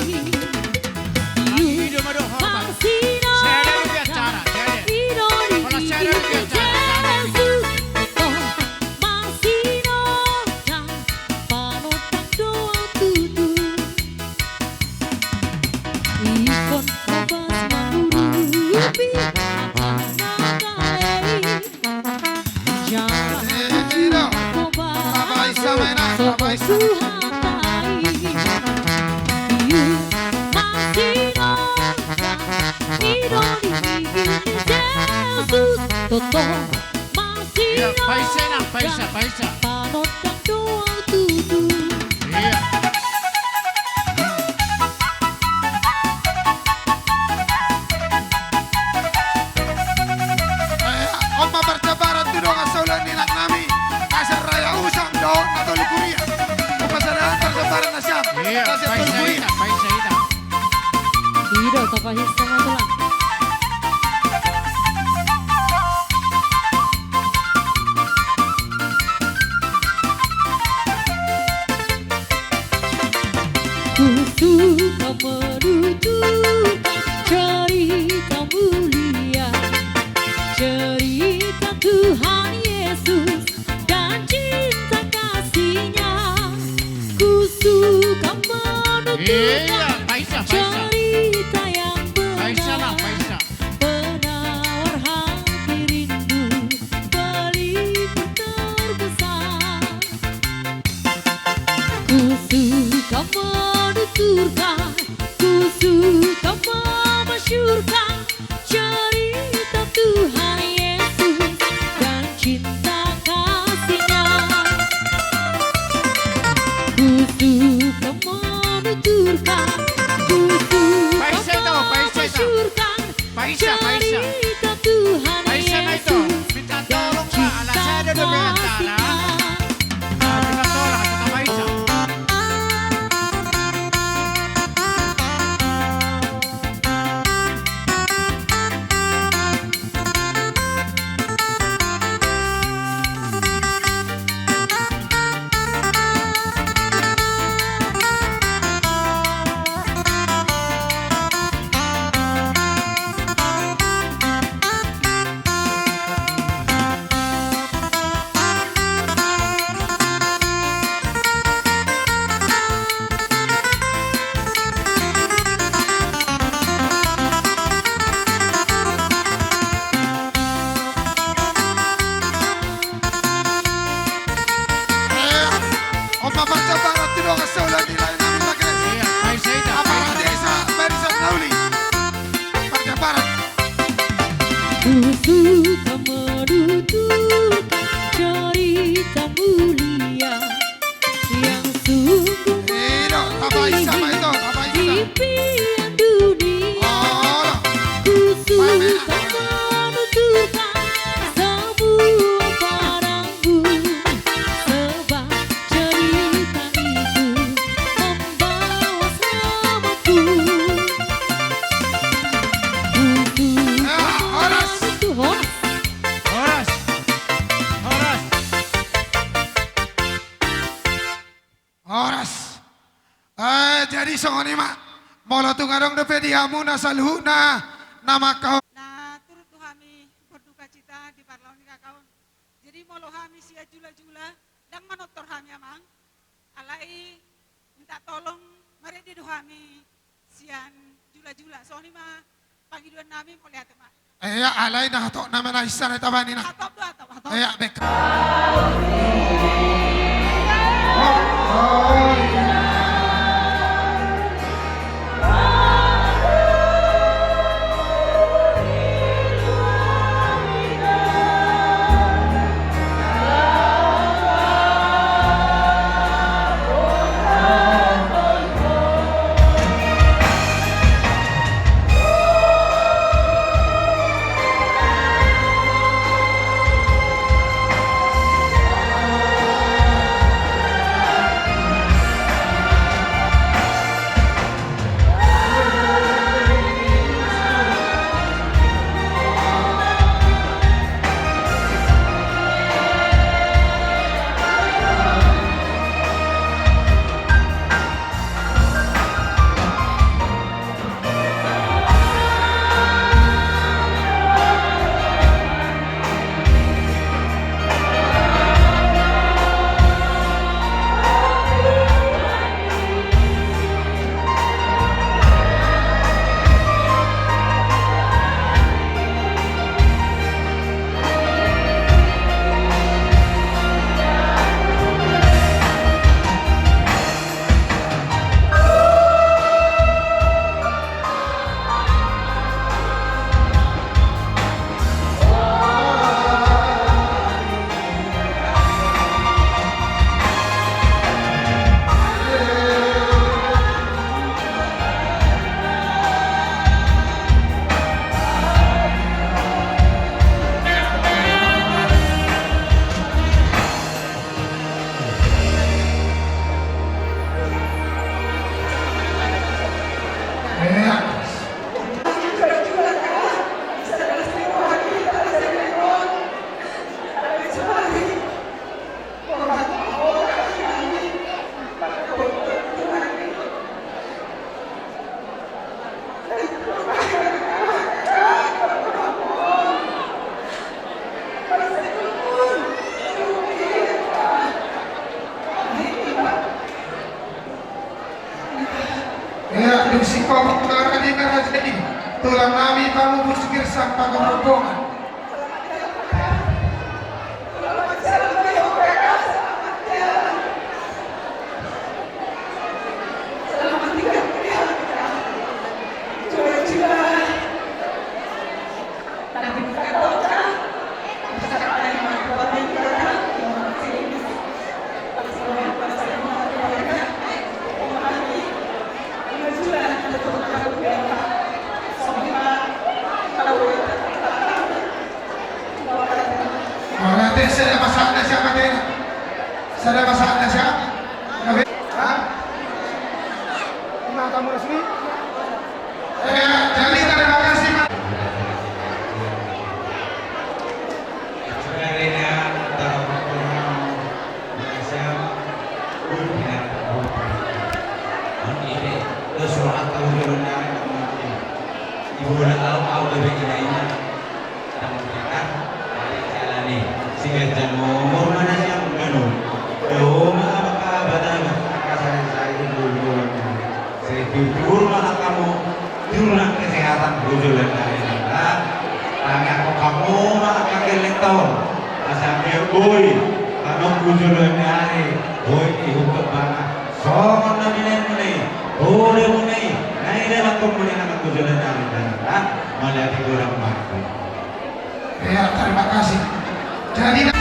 Anggi do ma do hormat. Sada do biacara, sada. Holan sada do biacara. Marsinondang, panondang do ahu tutu. Ingkon hobas mangurupi angka na gale i. Jala hobas sogot tu hata i. Iur marsinondang, i do di igil ni Jesus, tongtong marsinondang. Iya, paisa inang, paisa, paisa. Panondang do ahu tutu. Iya. Eh, on ma parjambaran tu dongan saulaon ni inang nami, Kasar Raya Usang dohot na tolu kuria. On ma sada parjambaran na sian. Iya, na sian paisa tolu kuria. Ita, paisa ita. I do, tapahinsa ma tulang. Ku suka menuturkan cerita mulia, cerita Tuhan Yesus dan cinta kasih-Nya. Ku suka menuturkan cerita yang benar, penawar hati rindu, pelipur terbesar. Ku suka menuturkan, ku suka memasyurkan cerita Tuhan Yesus dan cinta kasih-Nya. Ku suka menuturkan, ku suka memasyurkan cerita Tuhan Yesus dan cinta kasih-Nya. Jadi songon i ma, molo tung adong dope di hamu na saluhutna na mangkaho. Na turut do hami berduka cita di parlahon ni kakak on. Jadi molo hami sian jula-jula, ndang manortor hami amang. Alai minta tolong marende do hami sian jula-jula. Songon i ma pangidoan nami, mauliate ma. Ia, alai na hatop nama na isa na tabani na. Hatop do, hatop, hatop. Ia, bek. Ia, dung singkop na jadi na jadi tulang nami pamupus girsang pagorombongan. Mauliate. Sada pasahatna siapa tena? Sada pasahatna siapa? Hah? Ima tamu resmi? Eh, jadi terima kasih, Pak. Siganjang umur ma na sian ganu. Dao ma angka batama angka sari-sari di bolon-bolon. Sai tiur-tiur ma angka hamu, tiur nang kesehatan, bujur dan lain-lain. Tangiangkon hamu ma angka gelleng taon. Asa anggiat boi hamu bujur dan lain-lain. Boi ihut kebana. Songon na binaen muna i, bode muna i, na i dalan muna i na bujur dan lain-lain. Mauliate godang ma. Ya, terima kasih. Jadi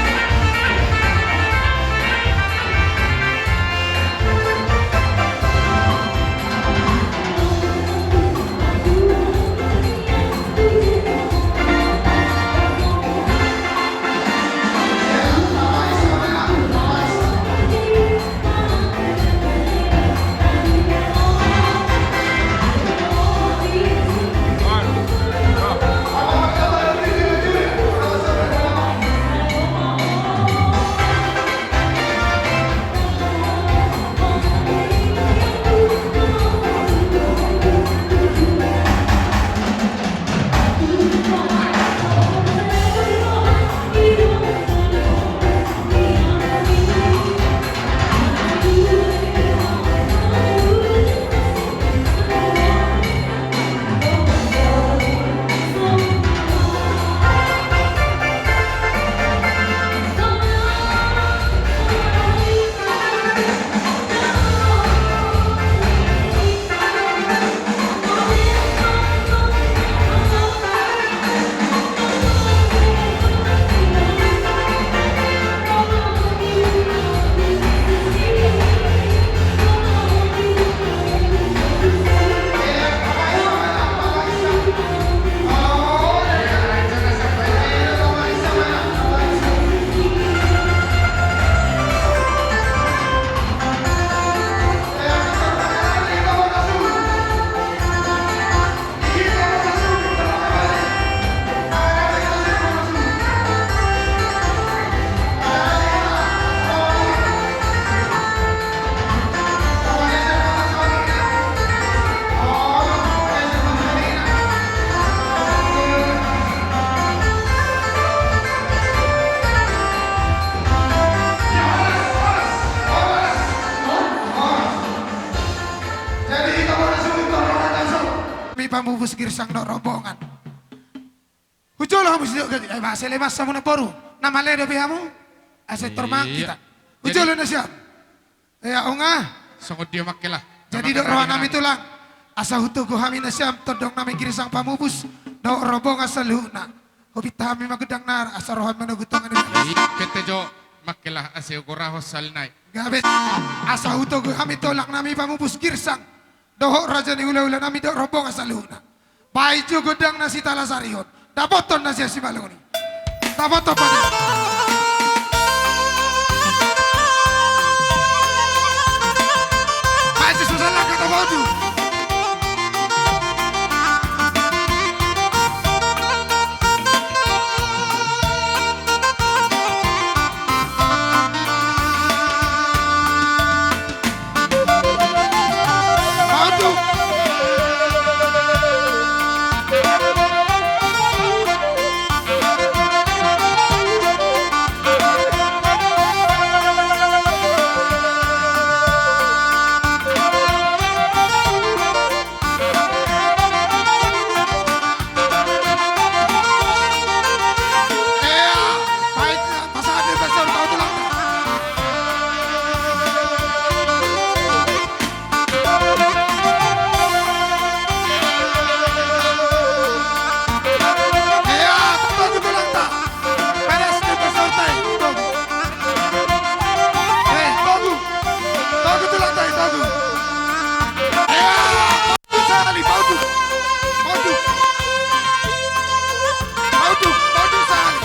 Pamupus Girsang dohot rombongan. Hujolo hamu sidok gati, eh, bahasa lemas hamu na boru. Na male dope hamu. Asa tormang hita. Hujolo nasiam. Ia unga. Songon dia mangkela. Jadi dok roha nami tulang. Asa hutogu hami nasiam tondong nami Girsang Pamupus dohot rombongan saluhutna. Hupinta hami ma gondangna asa roha manogu tonga ni. Pete jo mangkela asa hugorahon sahali nai. Gabe. Asa hutogu hami tulang nami Pamupus Girsang dohot raja ni hulahula nami dohot rombongan saluhutna. Baen jo gondang na sitalasarihon. Dapothon na siasimaloni. Dapothon pade. Baen jo susa langka dapothon. Sahali, paudu. Paudu. Paudu, paudu sahali.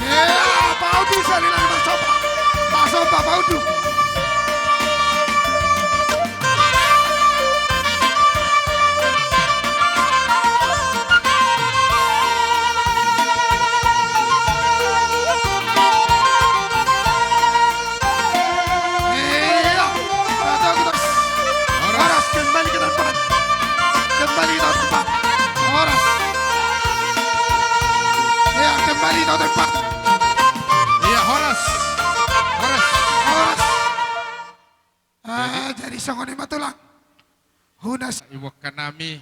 Ia, paudu sahali nai, marsomba. Marsomba, paudu. Horas, kembali ke tempat. Kembali ke tempat. Horas. Ia, kembali ke tempat. Ia, horas. Horas. Horas. Ah, jadi songon i ma tulang. Hunas. Iboan nami,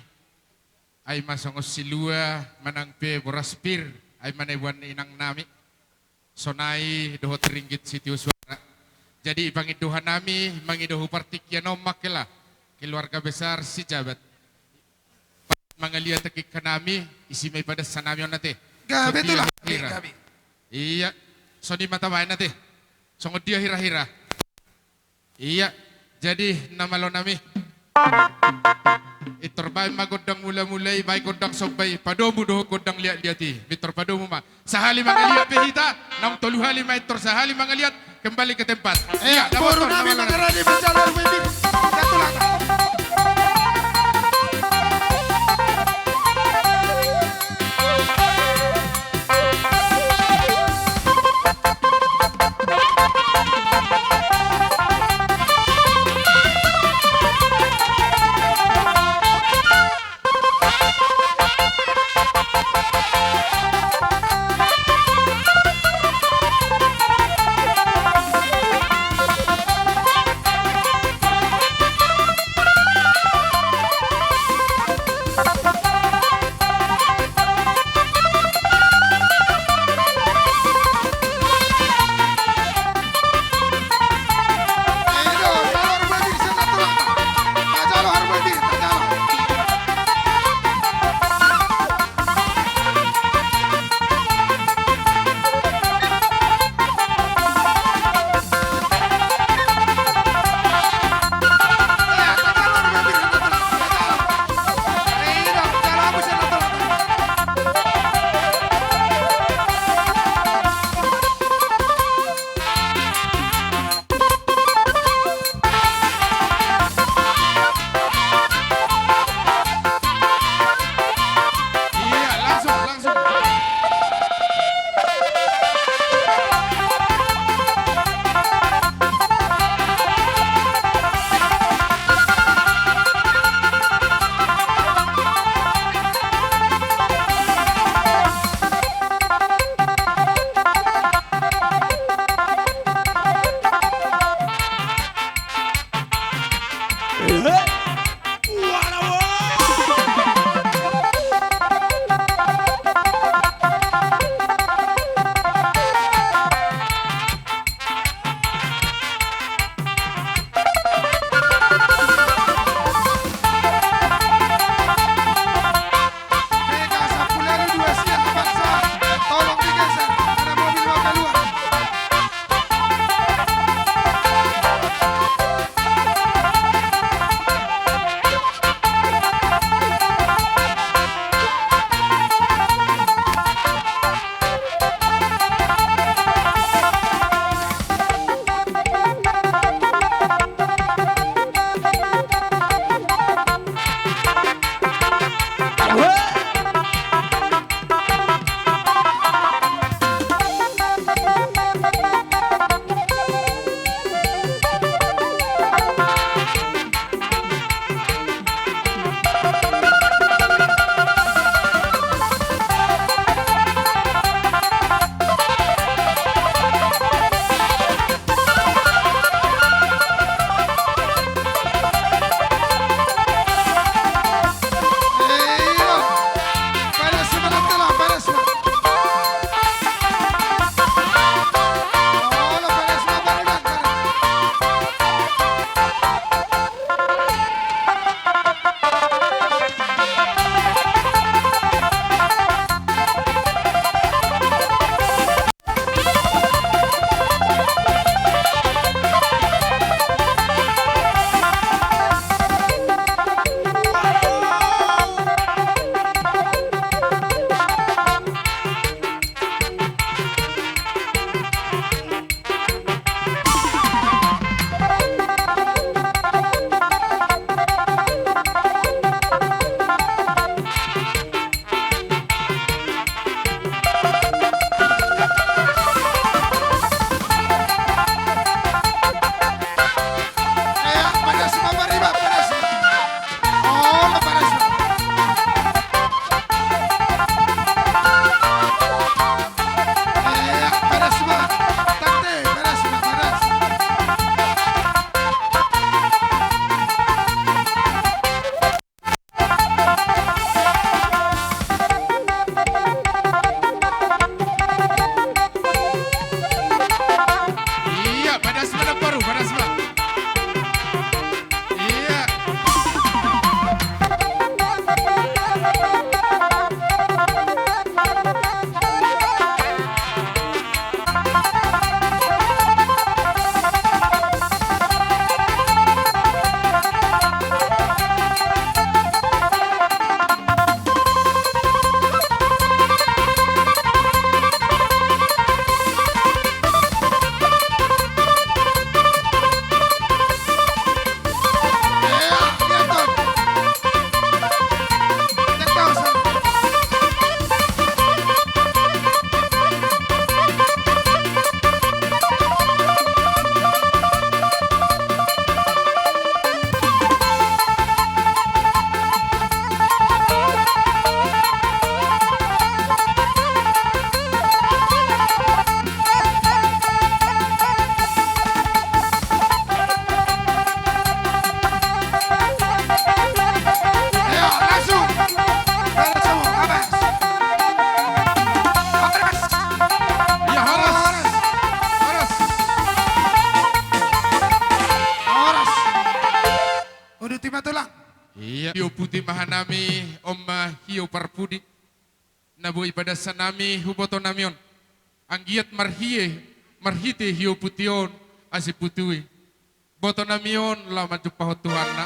ai ma songon silua manang pe boras pir, ai ma na iboan ni inang nami. Sonai dohot ringgit sitio suara. Jadi ipangindo hanami, mangido hu partingkian on mangkela, keluarga besar Sijabat. Mangaliat tingki hanami, isi ma i padas hanami on ate. Gabe tulang. Ia. Songon dia ma tabaen ate. Songon dia hira-hira. Ia, jadi na malo nami. Pintor baen ma gondang mula-mula i, baen gondang somba i, padomu dohot gondang liat-liat i. Pintor padomu ma. Sahali mangaliat pe hita, naung tolu hali ma pintor sahali mangaliat, kembali ke tempat. Ia, ia, boru nami mangarade manjalo. Ia, langsung. Langsung, horas. Horas. Ia, horas. Horas. Horas. Uduti ma, Tulang. Ia, hiou puti ma hanami, on ma hiou parpudi. Na boi padansa nami huboto nami on. Anggiat marhie, marhite hiou puti on, asi putui. Boto nami on laho manjumpahon Tuhanna.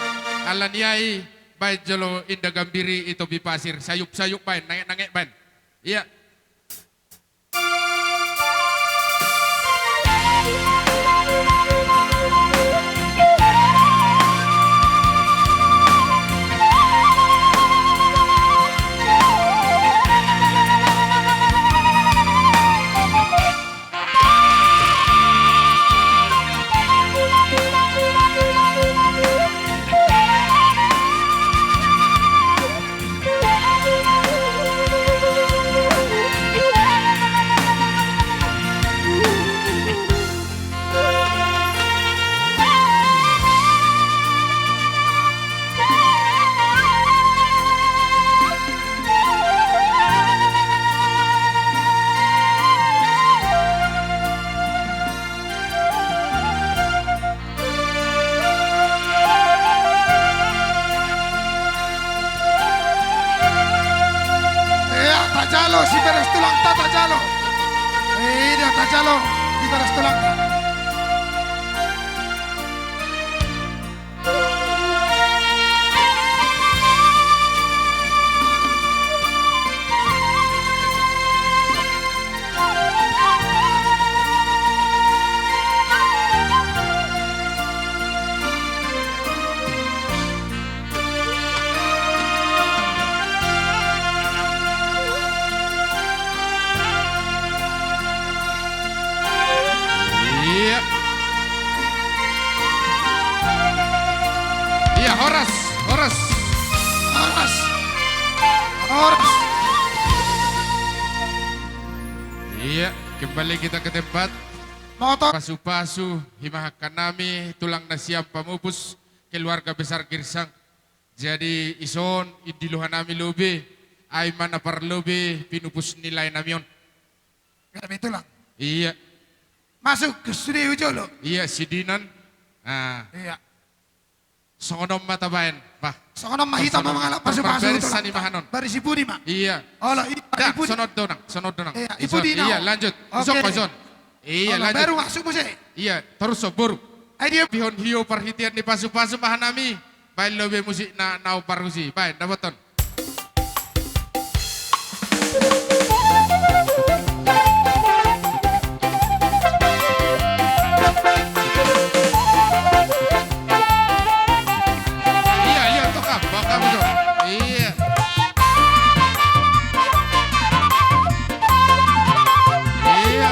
Alani i, baen jolo inda gambiri i topi pasir, sayup-sayup baen, nangek-nangek baen. Ia. Ia, tajalo siperes tulangta, tajalo. Ia, tajalo siperes tulangta. Ia. Ia, horas, horas. Horas. Horas. Ia, kembali kita ke tempat. Motor. Pasu-pasu, himahankan nami, tulang na sian Pamupus, keluarga besar Girsang. Jadi, ison, indiluha nami lobi, ai ma na parlobi, pinupus ni lae nami on. Gabe tulang. Ia. Masuk ke studio jolo. Ia, sidinan. Ah. Ia. Songon on ma tabaen, bah. Songon on ma hita ma mangalap pasu-pasu. Songon on ma. Pasu-pasu, tulang. Barisi pudi ma. Ia. Olo, i-, da, i pudi. Songon on do nang, songon on do nang. Ia, i pudi nang. Ia, lanjut. Oke. Ison, ison. Ia, lanjut. Baru masuk muse. Ia, torus on, boru. Ai dia. Pihon hiou parhitean ni pasu-pasu ma hanami. Baen lobi musik na, na parhusip. Baen, dapothon. Ia, ia, tokap, tokap itu. Ia. Ia.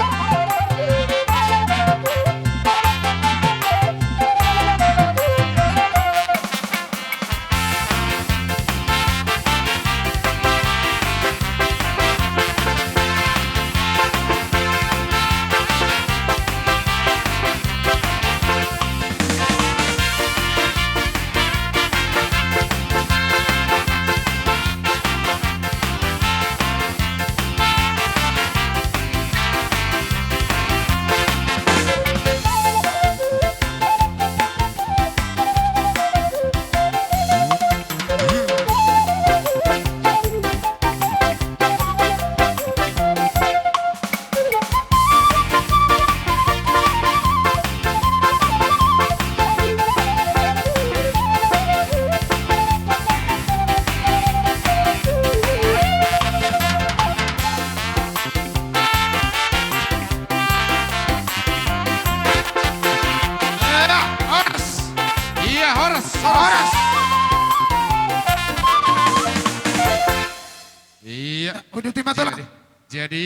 Jadi, jadi,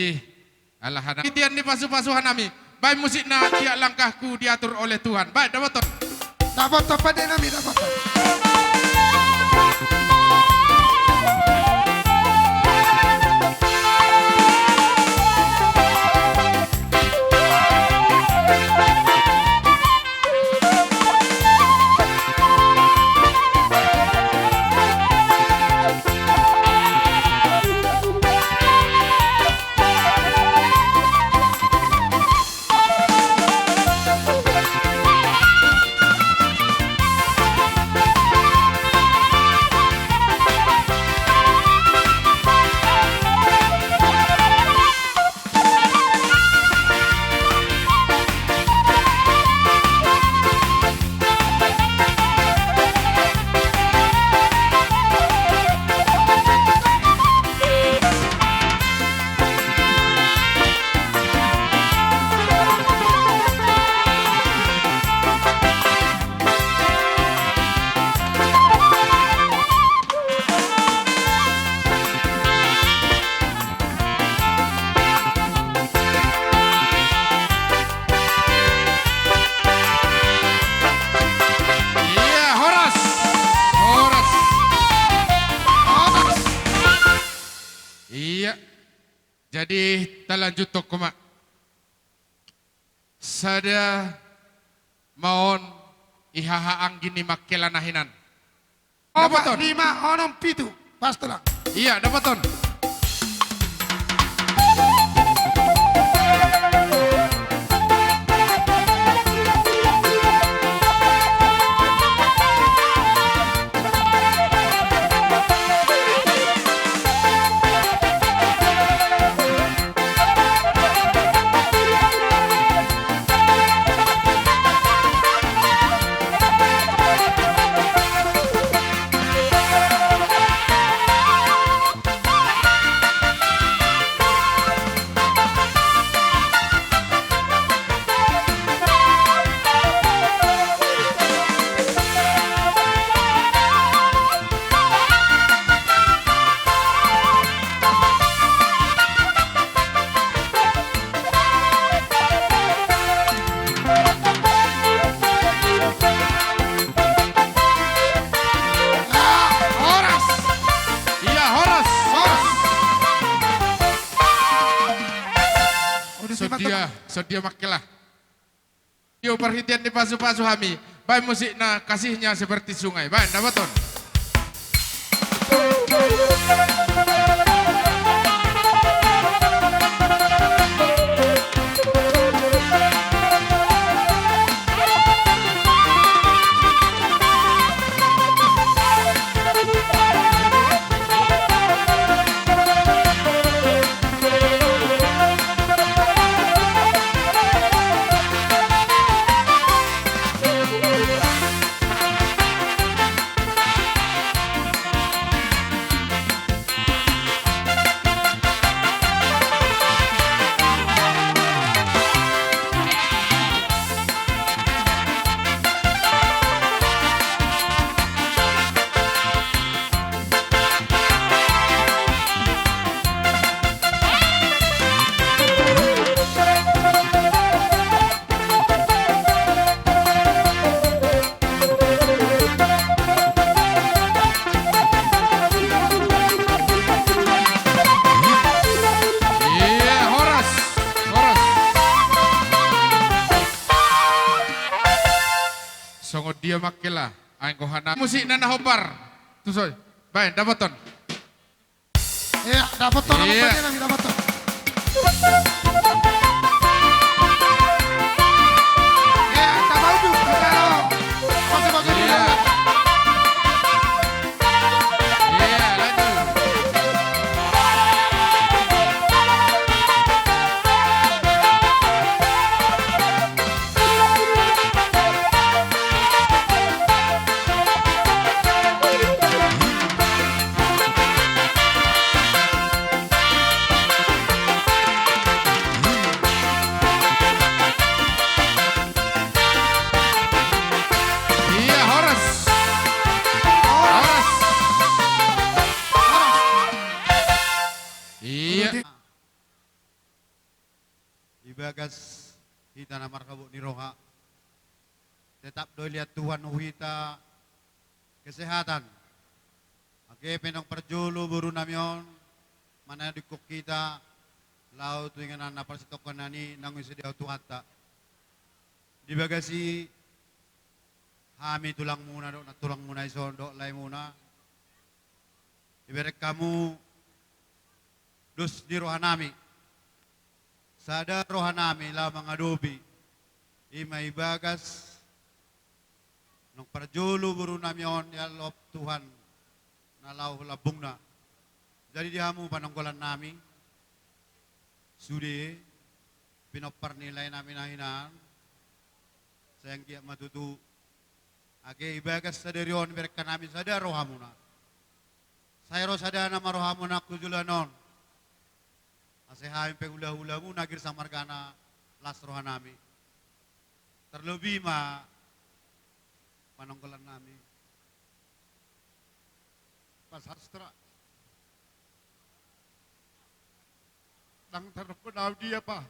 ala hana. Itian ni pasu-pasu hanami. Baen musikna, Tiap Langkahku Diatur Oleh Tuhan. Baen, dapothon. Dapothon, pande nami, dapothon. Iya, horas. Horas. Horas. Iya. Jadi, talanjuthon ma. Sada ma on i haha anggi ni Mangkela na hinan. Opat, dapothon. Lima, onom, pitu. Pas, Tulang. Iya, dapothon. Horas. Iya, horas. Horas. Songon dia, songon dia Mangkela. Io, parhitean ni pasu-pasu hami. Baen musikna, Kasihnya Seperti Sungai. Baen, dapothon. Iya, horas. Horas. Songon dia Mangkela, anggo hana musikna na hombar. Tuson. Baen, dapothon. Iya, dapothon, iya. Dapothon, dapothon. Iya, dapothon. Iya. Iya, lanjut. Hita na marhabot ni roha, tetap do dilehon Tuhan tu hita kesehatan. Age pe naung parjolo boru nami on manadingkon hita laho tu inganan na parsitongkinan i naung disediahon Tuhanta. Di bagas i hami tulangmuna dohot nanturangmuna dison dohot laemuna, dibereng hamu dos ni rohanami, sada rohanami laho mangadopi, i ma di bagas naung parjolo boru nami on dialop Tuhan na laho lambungna. Jadi di hamu panonggolan nami, sude pinompar ni laenami na hinan, sai anggiat ma tutu age di bagas sadari on dibereng hanami sada rohamuna. Sai ro sadana ma rohamuna tu joloan on, asa hami pe hulahulamuna Girsang margana las rohanami. Tarlobi ma panonggolan nami. Pasastra. Ndang tardokkon au dia, Pa.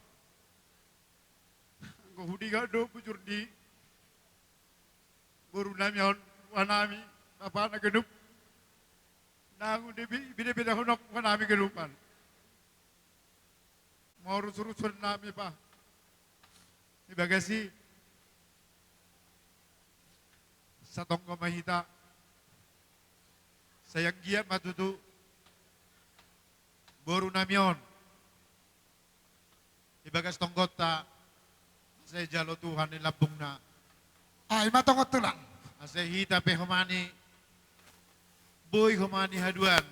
Anggo hudingan do bujur ni boru nami on, rohanami, bapana ganup, naung di bi-, bidabidahononku hanami ganupan. Molo urusurusan nami, Pa, di bagas i, satonggo ma hita, sai anggiat ma tutu boru nami on di bagas tonggonta, sai jalo Tuhan di lambungna. Ai ma tonggon, Tulang. Asa hita pe homani boi homani haduan,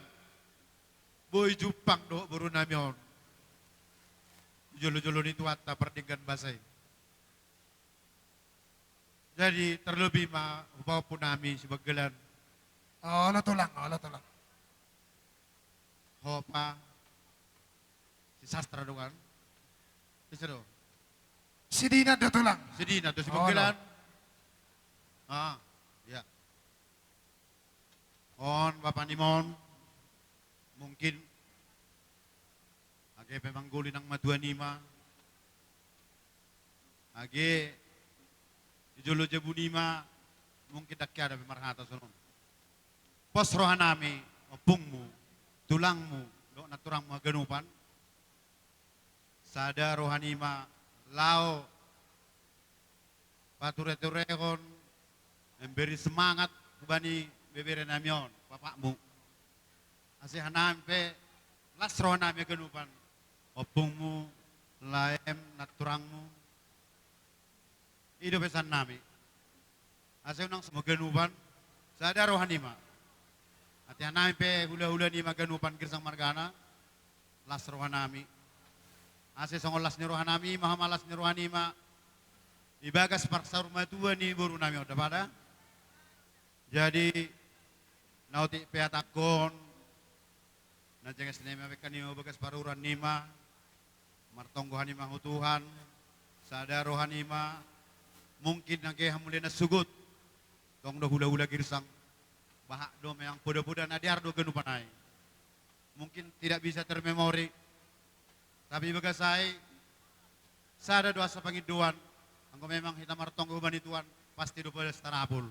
boi jumpang dohot boru nami on di jolojolo ni Tuhanta pardenggan basa i. Jadi tarlobi ma hupahompu nami si Banggalan. Olo, Tulang, olo, Tulang. Ho, Pa. Si Sastra do kan? Ise do? Si Dinan do, Tulang. Si Dinan do, si Banggalan. Ah, ya. On, Bapa ni ma on, mungkin age pe manggoli nang matua nima, age di jolo jabu nima, mungkin ndang hea dope marhata songon on. Pos rohanami, ompungmu, tulangmu dohot nanturangmu haganupan, sada rohanima laho patureturehon, memberi semangat hubani beberenami on, bapakmu. Asa hanami pe las rohanami haganupan, ompungmu, laem, nanturangmu. I do pesan nami. Asa unang songon haganupan, sada rohanima. Ate hanami pe hulahula nima haganupan Girsang margana, las rohanami. Asa songon las ni rohanami, ma homa las ni rohanima di bagas parsaurmatua ni boru nami on, dapot da. Jadi, na otik pe hatangkon, na jenges nami ma bagas paruran nima, martonggo hanima tu Tuhan, sada rohanima, mungkin age hamu lenan sogot, tong do hulahula Girsang, bahak do memang poda-poda na dear do haganupan i. Mungkin tidak bisa termemori, tapi bagas i, sada do asa pangindoan, anggo memang hita martonggo hubani Tuhan, pasti do podas tarapul.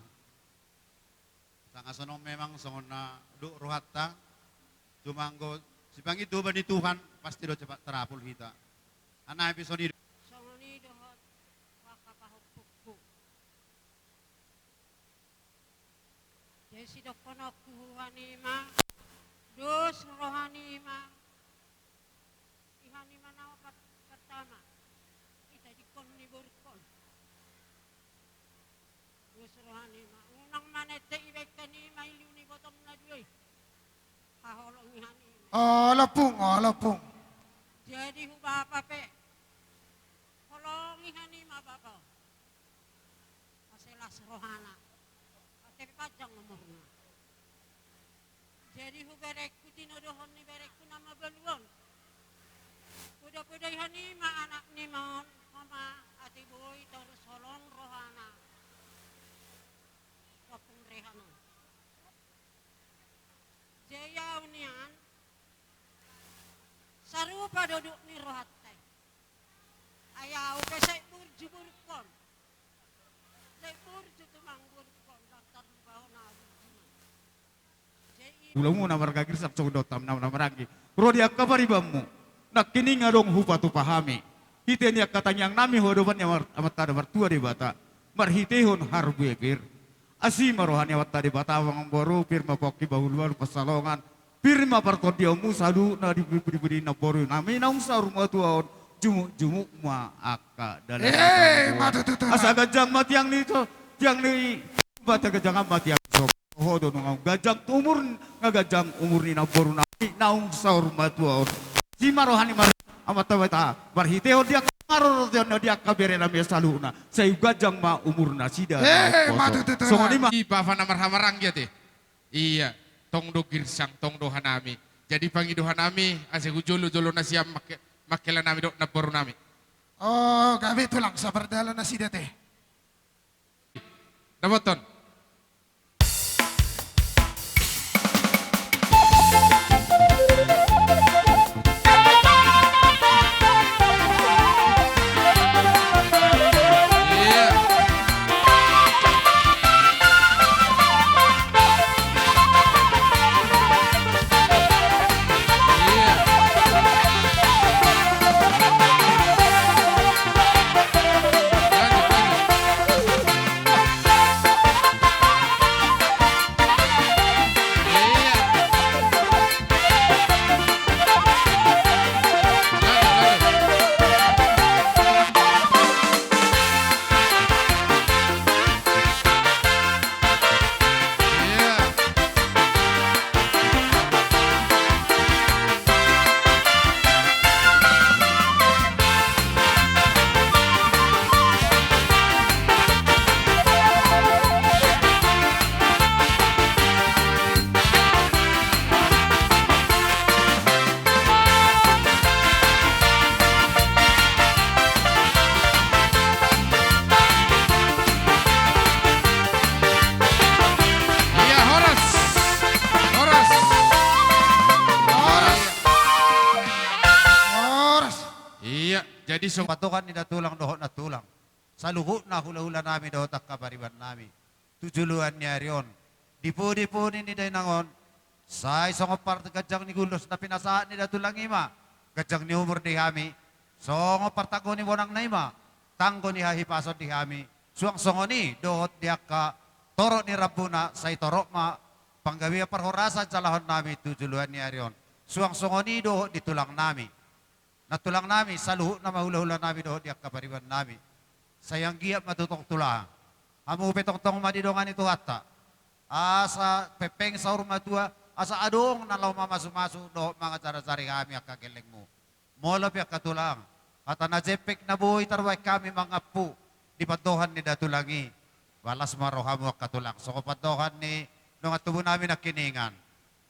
Sanga songon memang songon na dok rohanta, cuma anggo sipangindo hubani Tuhan, pasti do cepat tarapul hita. Hanami pe songon i do. Songon i dohot angka pahompungku. Jadi sidohononku tu hanima, dos rohanima, di hanima na opat pertama, di tadingkon ni borungkon. Dos rohanima, unang manete ibaen hanima ilu ni botong na dua i. Haholongi hanima. Olo, Pung, olo, Pung. Jadi tu bapa pe, holongi hanima bapa on. Asa las rohana. Ate pe panjang umurna. Jadi tu berengku, tinodohon ni berengku na mabalu on. Poda-podai hanima anak nima on, homa ate boi torus holong rohana. Ompung Rehan on. Jadi au nian, sarupa do dok ni rohanta i. Ai au pe sai burju Ulaonmu na marga Girsang songon i dohot hamu na marhahamaranggi. Ro di angka paribanmu. Nangkining adong hupatupa hami. Hita ni angka tangiang nami ho dopan ni amar-, Amanta na martua Debata. Marhitehon harbue pir. Asi ma roha ni Amanta Debata mangamboru pir ma pongki bahulbahul pansalongan. Pir ma partondianmu saluhutna di pudi-pudi namboru nami naung saur matua on. Jumuk-jumuk ma angka dalan. Eh, ma tutu, tutu. Asa ganjang ma tiang ni to, tiang ni bata ganjang ma tiang so. Ho do nunga ganjang tu umur, nga ganjang umur ni namboru nami naung saur matua on. Asi ma roha ni Amanta Debata marhitehon di angka, marorot di angka bere nami saluhutna. Sai ganjang ma umur nasida. Eh, ma tutu, tutu. Songon i ma. I bapa na marhahamaranggi ate. Ia, tong do Girsang, tong do hanami. Jadi pangido hanami, asa hujolo-jolo nasiam mangke-, mangkela nami dohot namboru nami. Oh, gabe tulang, sabar dalan nasida ate. Dapothon. Ia, horas. Horas. Horas. Horas. Ia, jadi so- Patokan ni datulang dohot nantulang. Saluhutna hulahula nami dohot angka pariban nami. Tu joloan ni ari on. Di pudi-pudi ni dainang on. Sai songon parganjang ni gulos na pinasahat ni datulang i ma. Ganjang ni umur di hami. Songon partanggo ni bonang na i ma. Tanggo ni hahipason di hami. Suang songon i dohot di angka torop ni rambuna sai torop ma. Panggabean parhorasan jalahon nami tu joloan ni ari on. Suang songon i dohot di tulang nami. Nantulang nami, saluhutna ma hulahula nami dohot di angka pariban nami. Sai anggiat ma tu tong tulang. Hamu pe tongtong ma didongani Tuhanta. Asa pengpeng saur matua, asa adong na laho mamasumasu dohot mangajarajari hami angka gellengmu. Molo pe angka tulang, hata na jempek na boi tarbaen hami mangampu di pandohan ni datulang i. Ba las ma rohamu angka tulang, songon pandohan ni dongan tubu nami nangkiningan.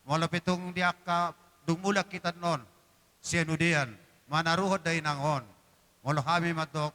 Molo pe tung di angka dung mulak hita annon, sian udean, manaruhon dainang on. Molo hami mandok,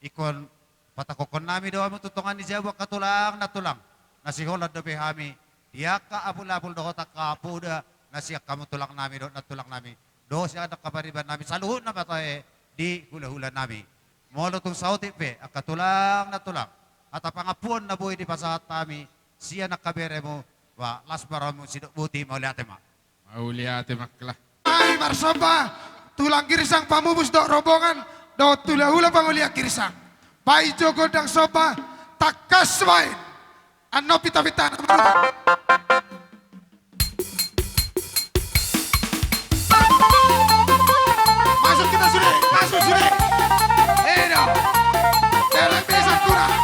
ingkon patangkokhon nami do hamu tu tonga ni jabu angka tulang nantulang. Na siholan dope hami, di angka apul-apul dohot angka poda, na sian hamu tulang nami dohot nantulang nami. Dohot sian angka pariban nami, saluhutna ma tahe di hulahula nami. Molo tung saotik pe, angka tulang nantulang. Hata pangampuon na boi dipasahat hami, sian angka beremu, ba, las ma rohamu sidok boti, mauliate ma. Mauliate ma, Kla. Ai marsomba, tulang Girsang pamupus dohot rombongan, dohot hulahula pangoli Girsang. Baen jo gondang somba, tangkas baen. Annon pita-pita na maruta. Masuk kita sude, masuk sude. Edo. Dalam desa kurang.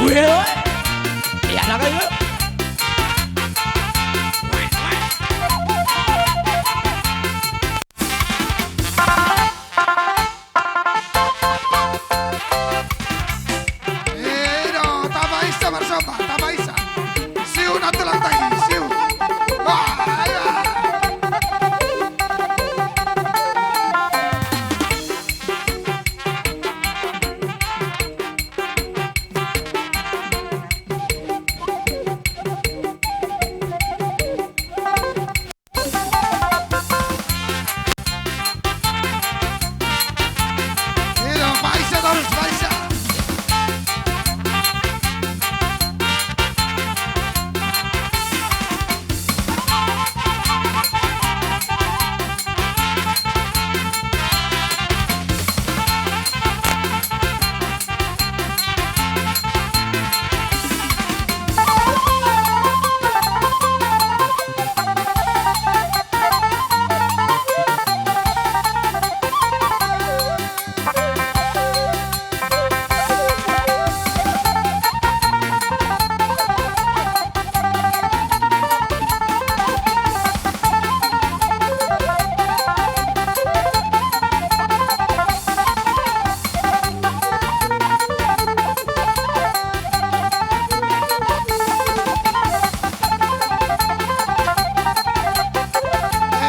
Weh, ia na kayu. Edo, tabaisa marsomba, tabaisa. Siu na tulang tai, siu. Wah, ayo. Edo, baisa torus, baisa.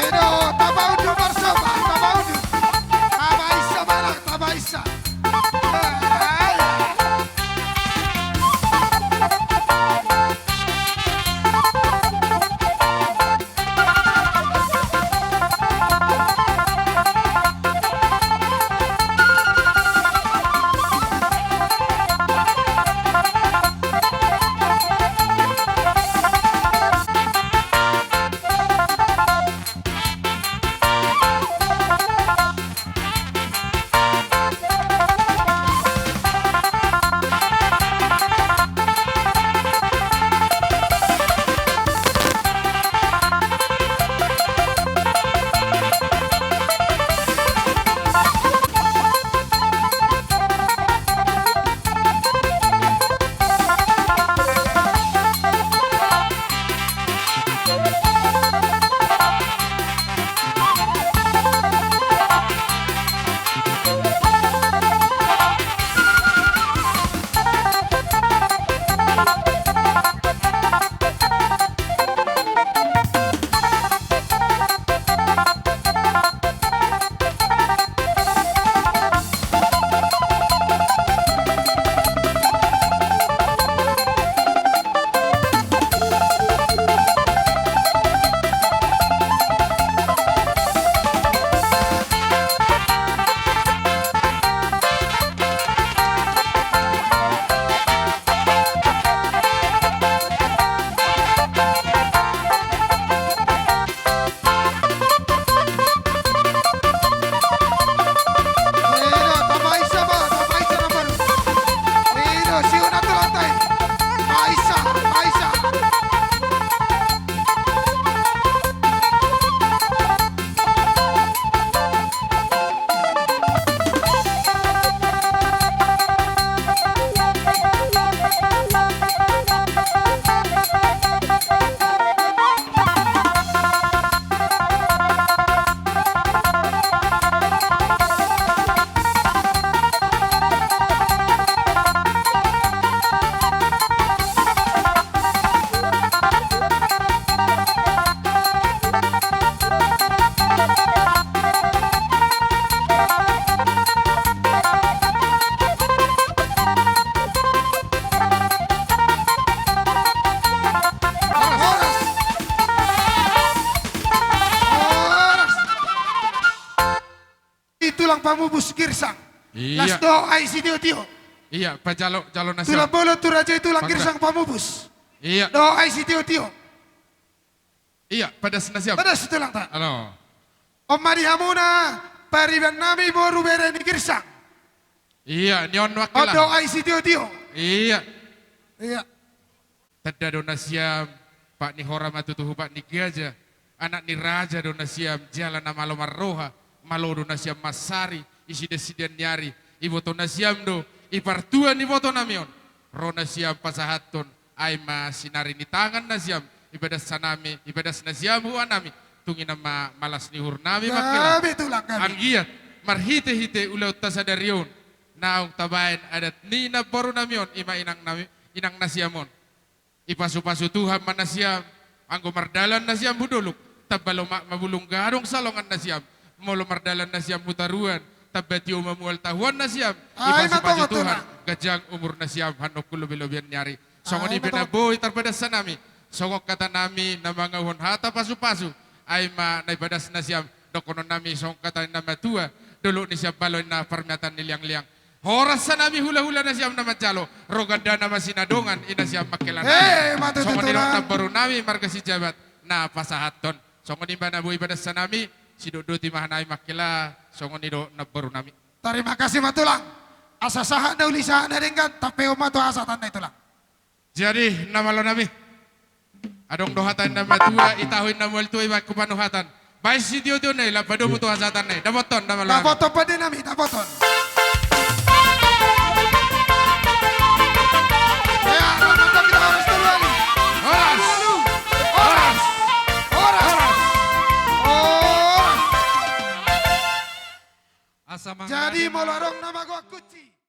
Edo, tabaundu marsomba, tabaundu. Tabaisa manang, tabaisa. Edo, tabaisa ma, tabaisa na baru. Edo, siu na tulang tai. Baisa, baisa. Horas. Horas. I tulang pamupus Girsang. Iya. Las dohot ai sitiotio. Iya, pajalo, jalo na sian. Tulang bolon tu raja i tulang Girsang pamupus. Iya. Dohot ai sitiotio. Iya, padas na sian. Padas tulang ta. Halo. On ma di hamuna, pariban nami boru bere ni Girsang. Iya, ni on nuakkon. On dohot ai sitiotio. Iya. Iya. Tanda do na sian, pat ni hora ma tutu hupat ni gaja, anak ni raja do na sian, jala na malo marroha, malo do na sian mansari, i sidensidean ni ari, iboto na sian do, i partua ni iboto nami on. ro nasiam pasahathon, ai ma sinari ni tangan nasiam, ibadas hanami, ibadas nasiam huanami, tung i nama malas ni uhur nami mangkela. Gabe tulang, gabe. Anggiat, marhite-hite ulaonta sadari on, naung tabaen adat ni namboru nami on, i ma inang nami, inang nasiam on. Ipasupasu Tuhan ma nasiam, anggo mardalan nasiam hu dolok, tamba lomak ma bulung gadong salongan nasiam, molo mardalan nasiam hu taruan, tamba tio ma mual tahuan nasiam. Ai, ipasupasu ma tongon, Tuhan, Tulang. Ganjang umur nasiam, hanongkun lobi-lobian ni ari. Songon i pe, ai, ma tongon, na boi tarbadas hanami, songon hata nami na mangauhon hata pasupasu, ai ma na ibadas nasiam, dohonon nami songon hata ni na matua, dolok ni siambalo ninna parmeatan ni liang-liang. Horas hanami hula-hula nasiam na manjalo, ro gandana ma sinadongan, i nasiam mangkela. Eh, ma tutu, Tulang. Songon i dohot namboru nami marga Sijabat na pasahathon. Songon i ma na boi ibadas hanami, sidok-dok i ma hanami mangkela, songon i dohot namboru nami. Tarima kasih ma, Tulang. Asa sahat na uli, sahat na denggan, tampehon ma tu hasahatan nai, Tulang. Jadi, na malo nami. Adong do hata ni na matua, i tahu ni na mual tua, i baen tu panuhatan. Baen sitio-tio nai, lam padomu tu hasahatan nai. Dapothon, na malo nami. Dapothon pande nami, dapothon. Ya, dapothon kita harus terlalu. Horas. Horas. Horas. Horas. Asa mangaji. Jadi, molo adong na mago kunci.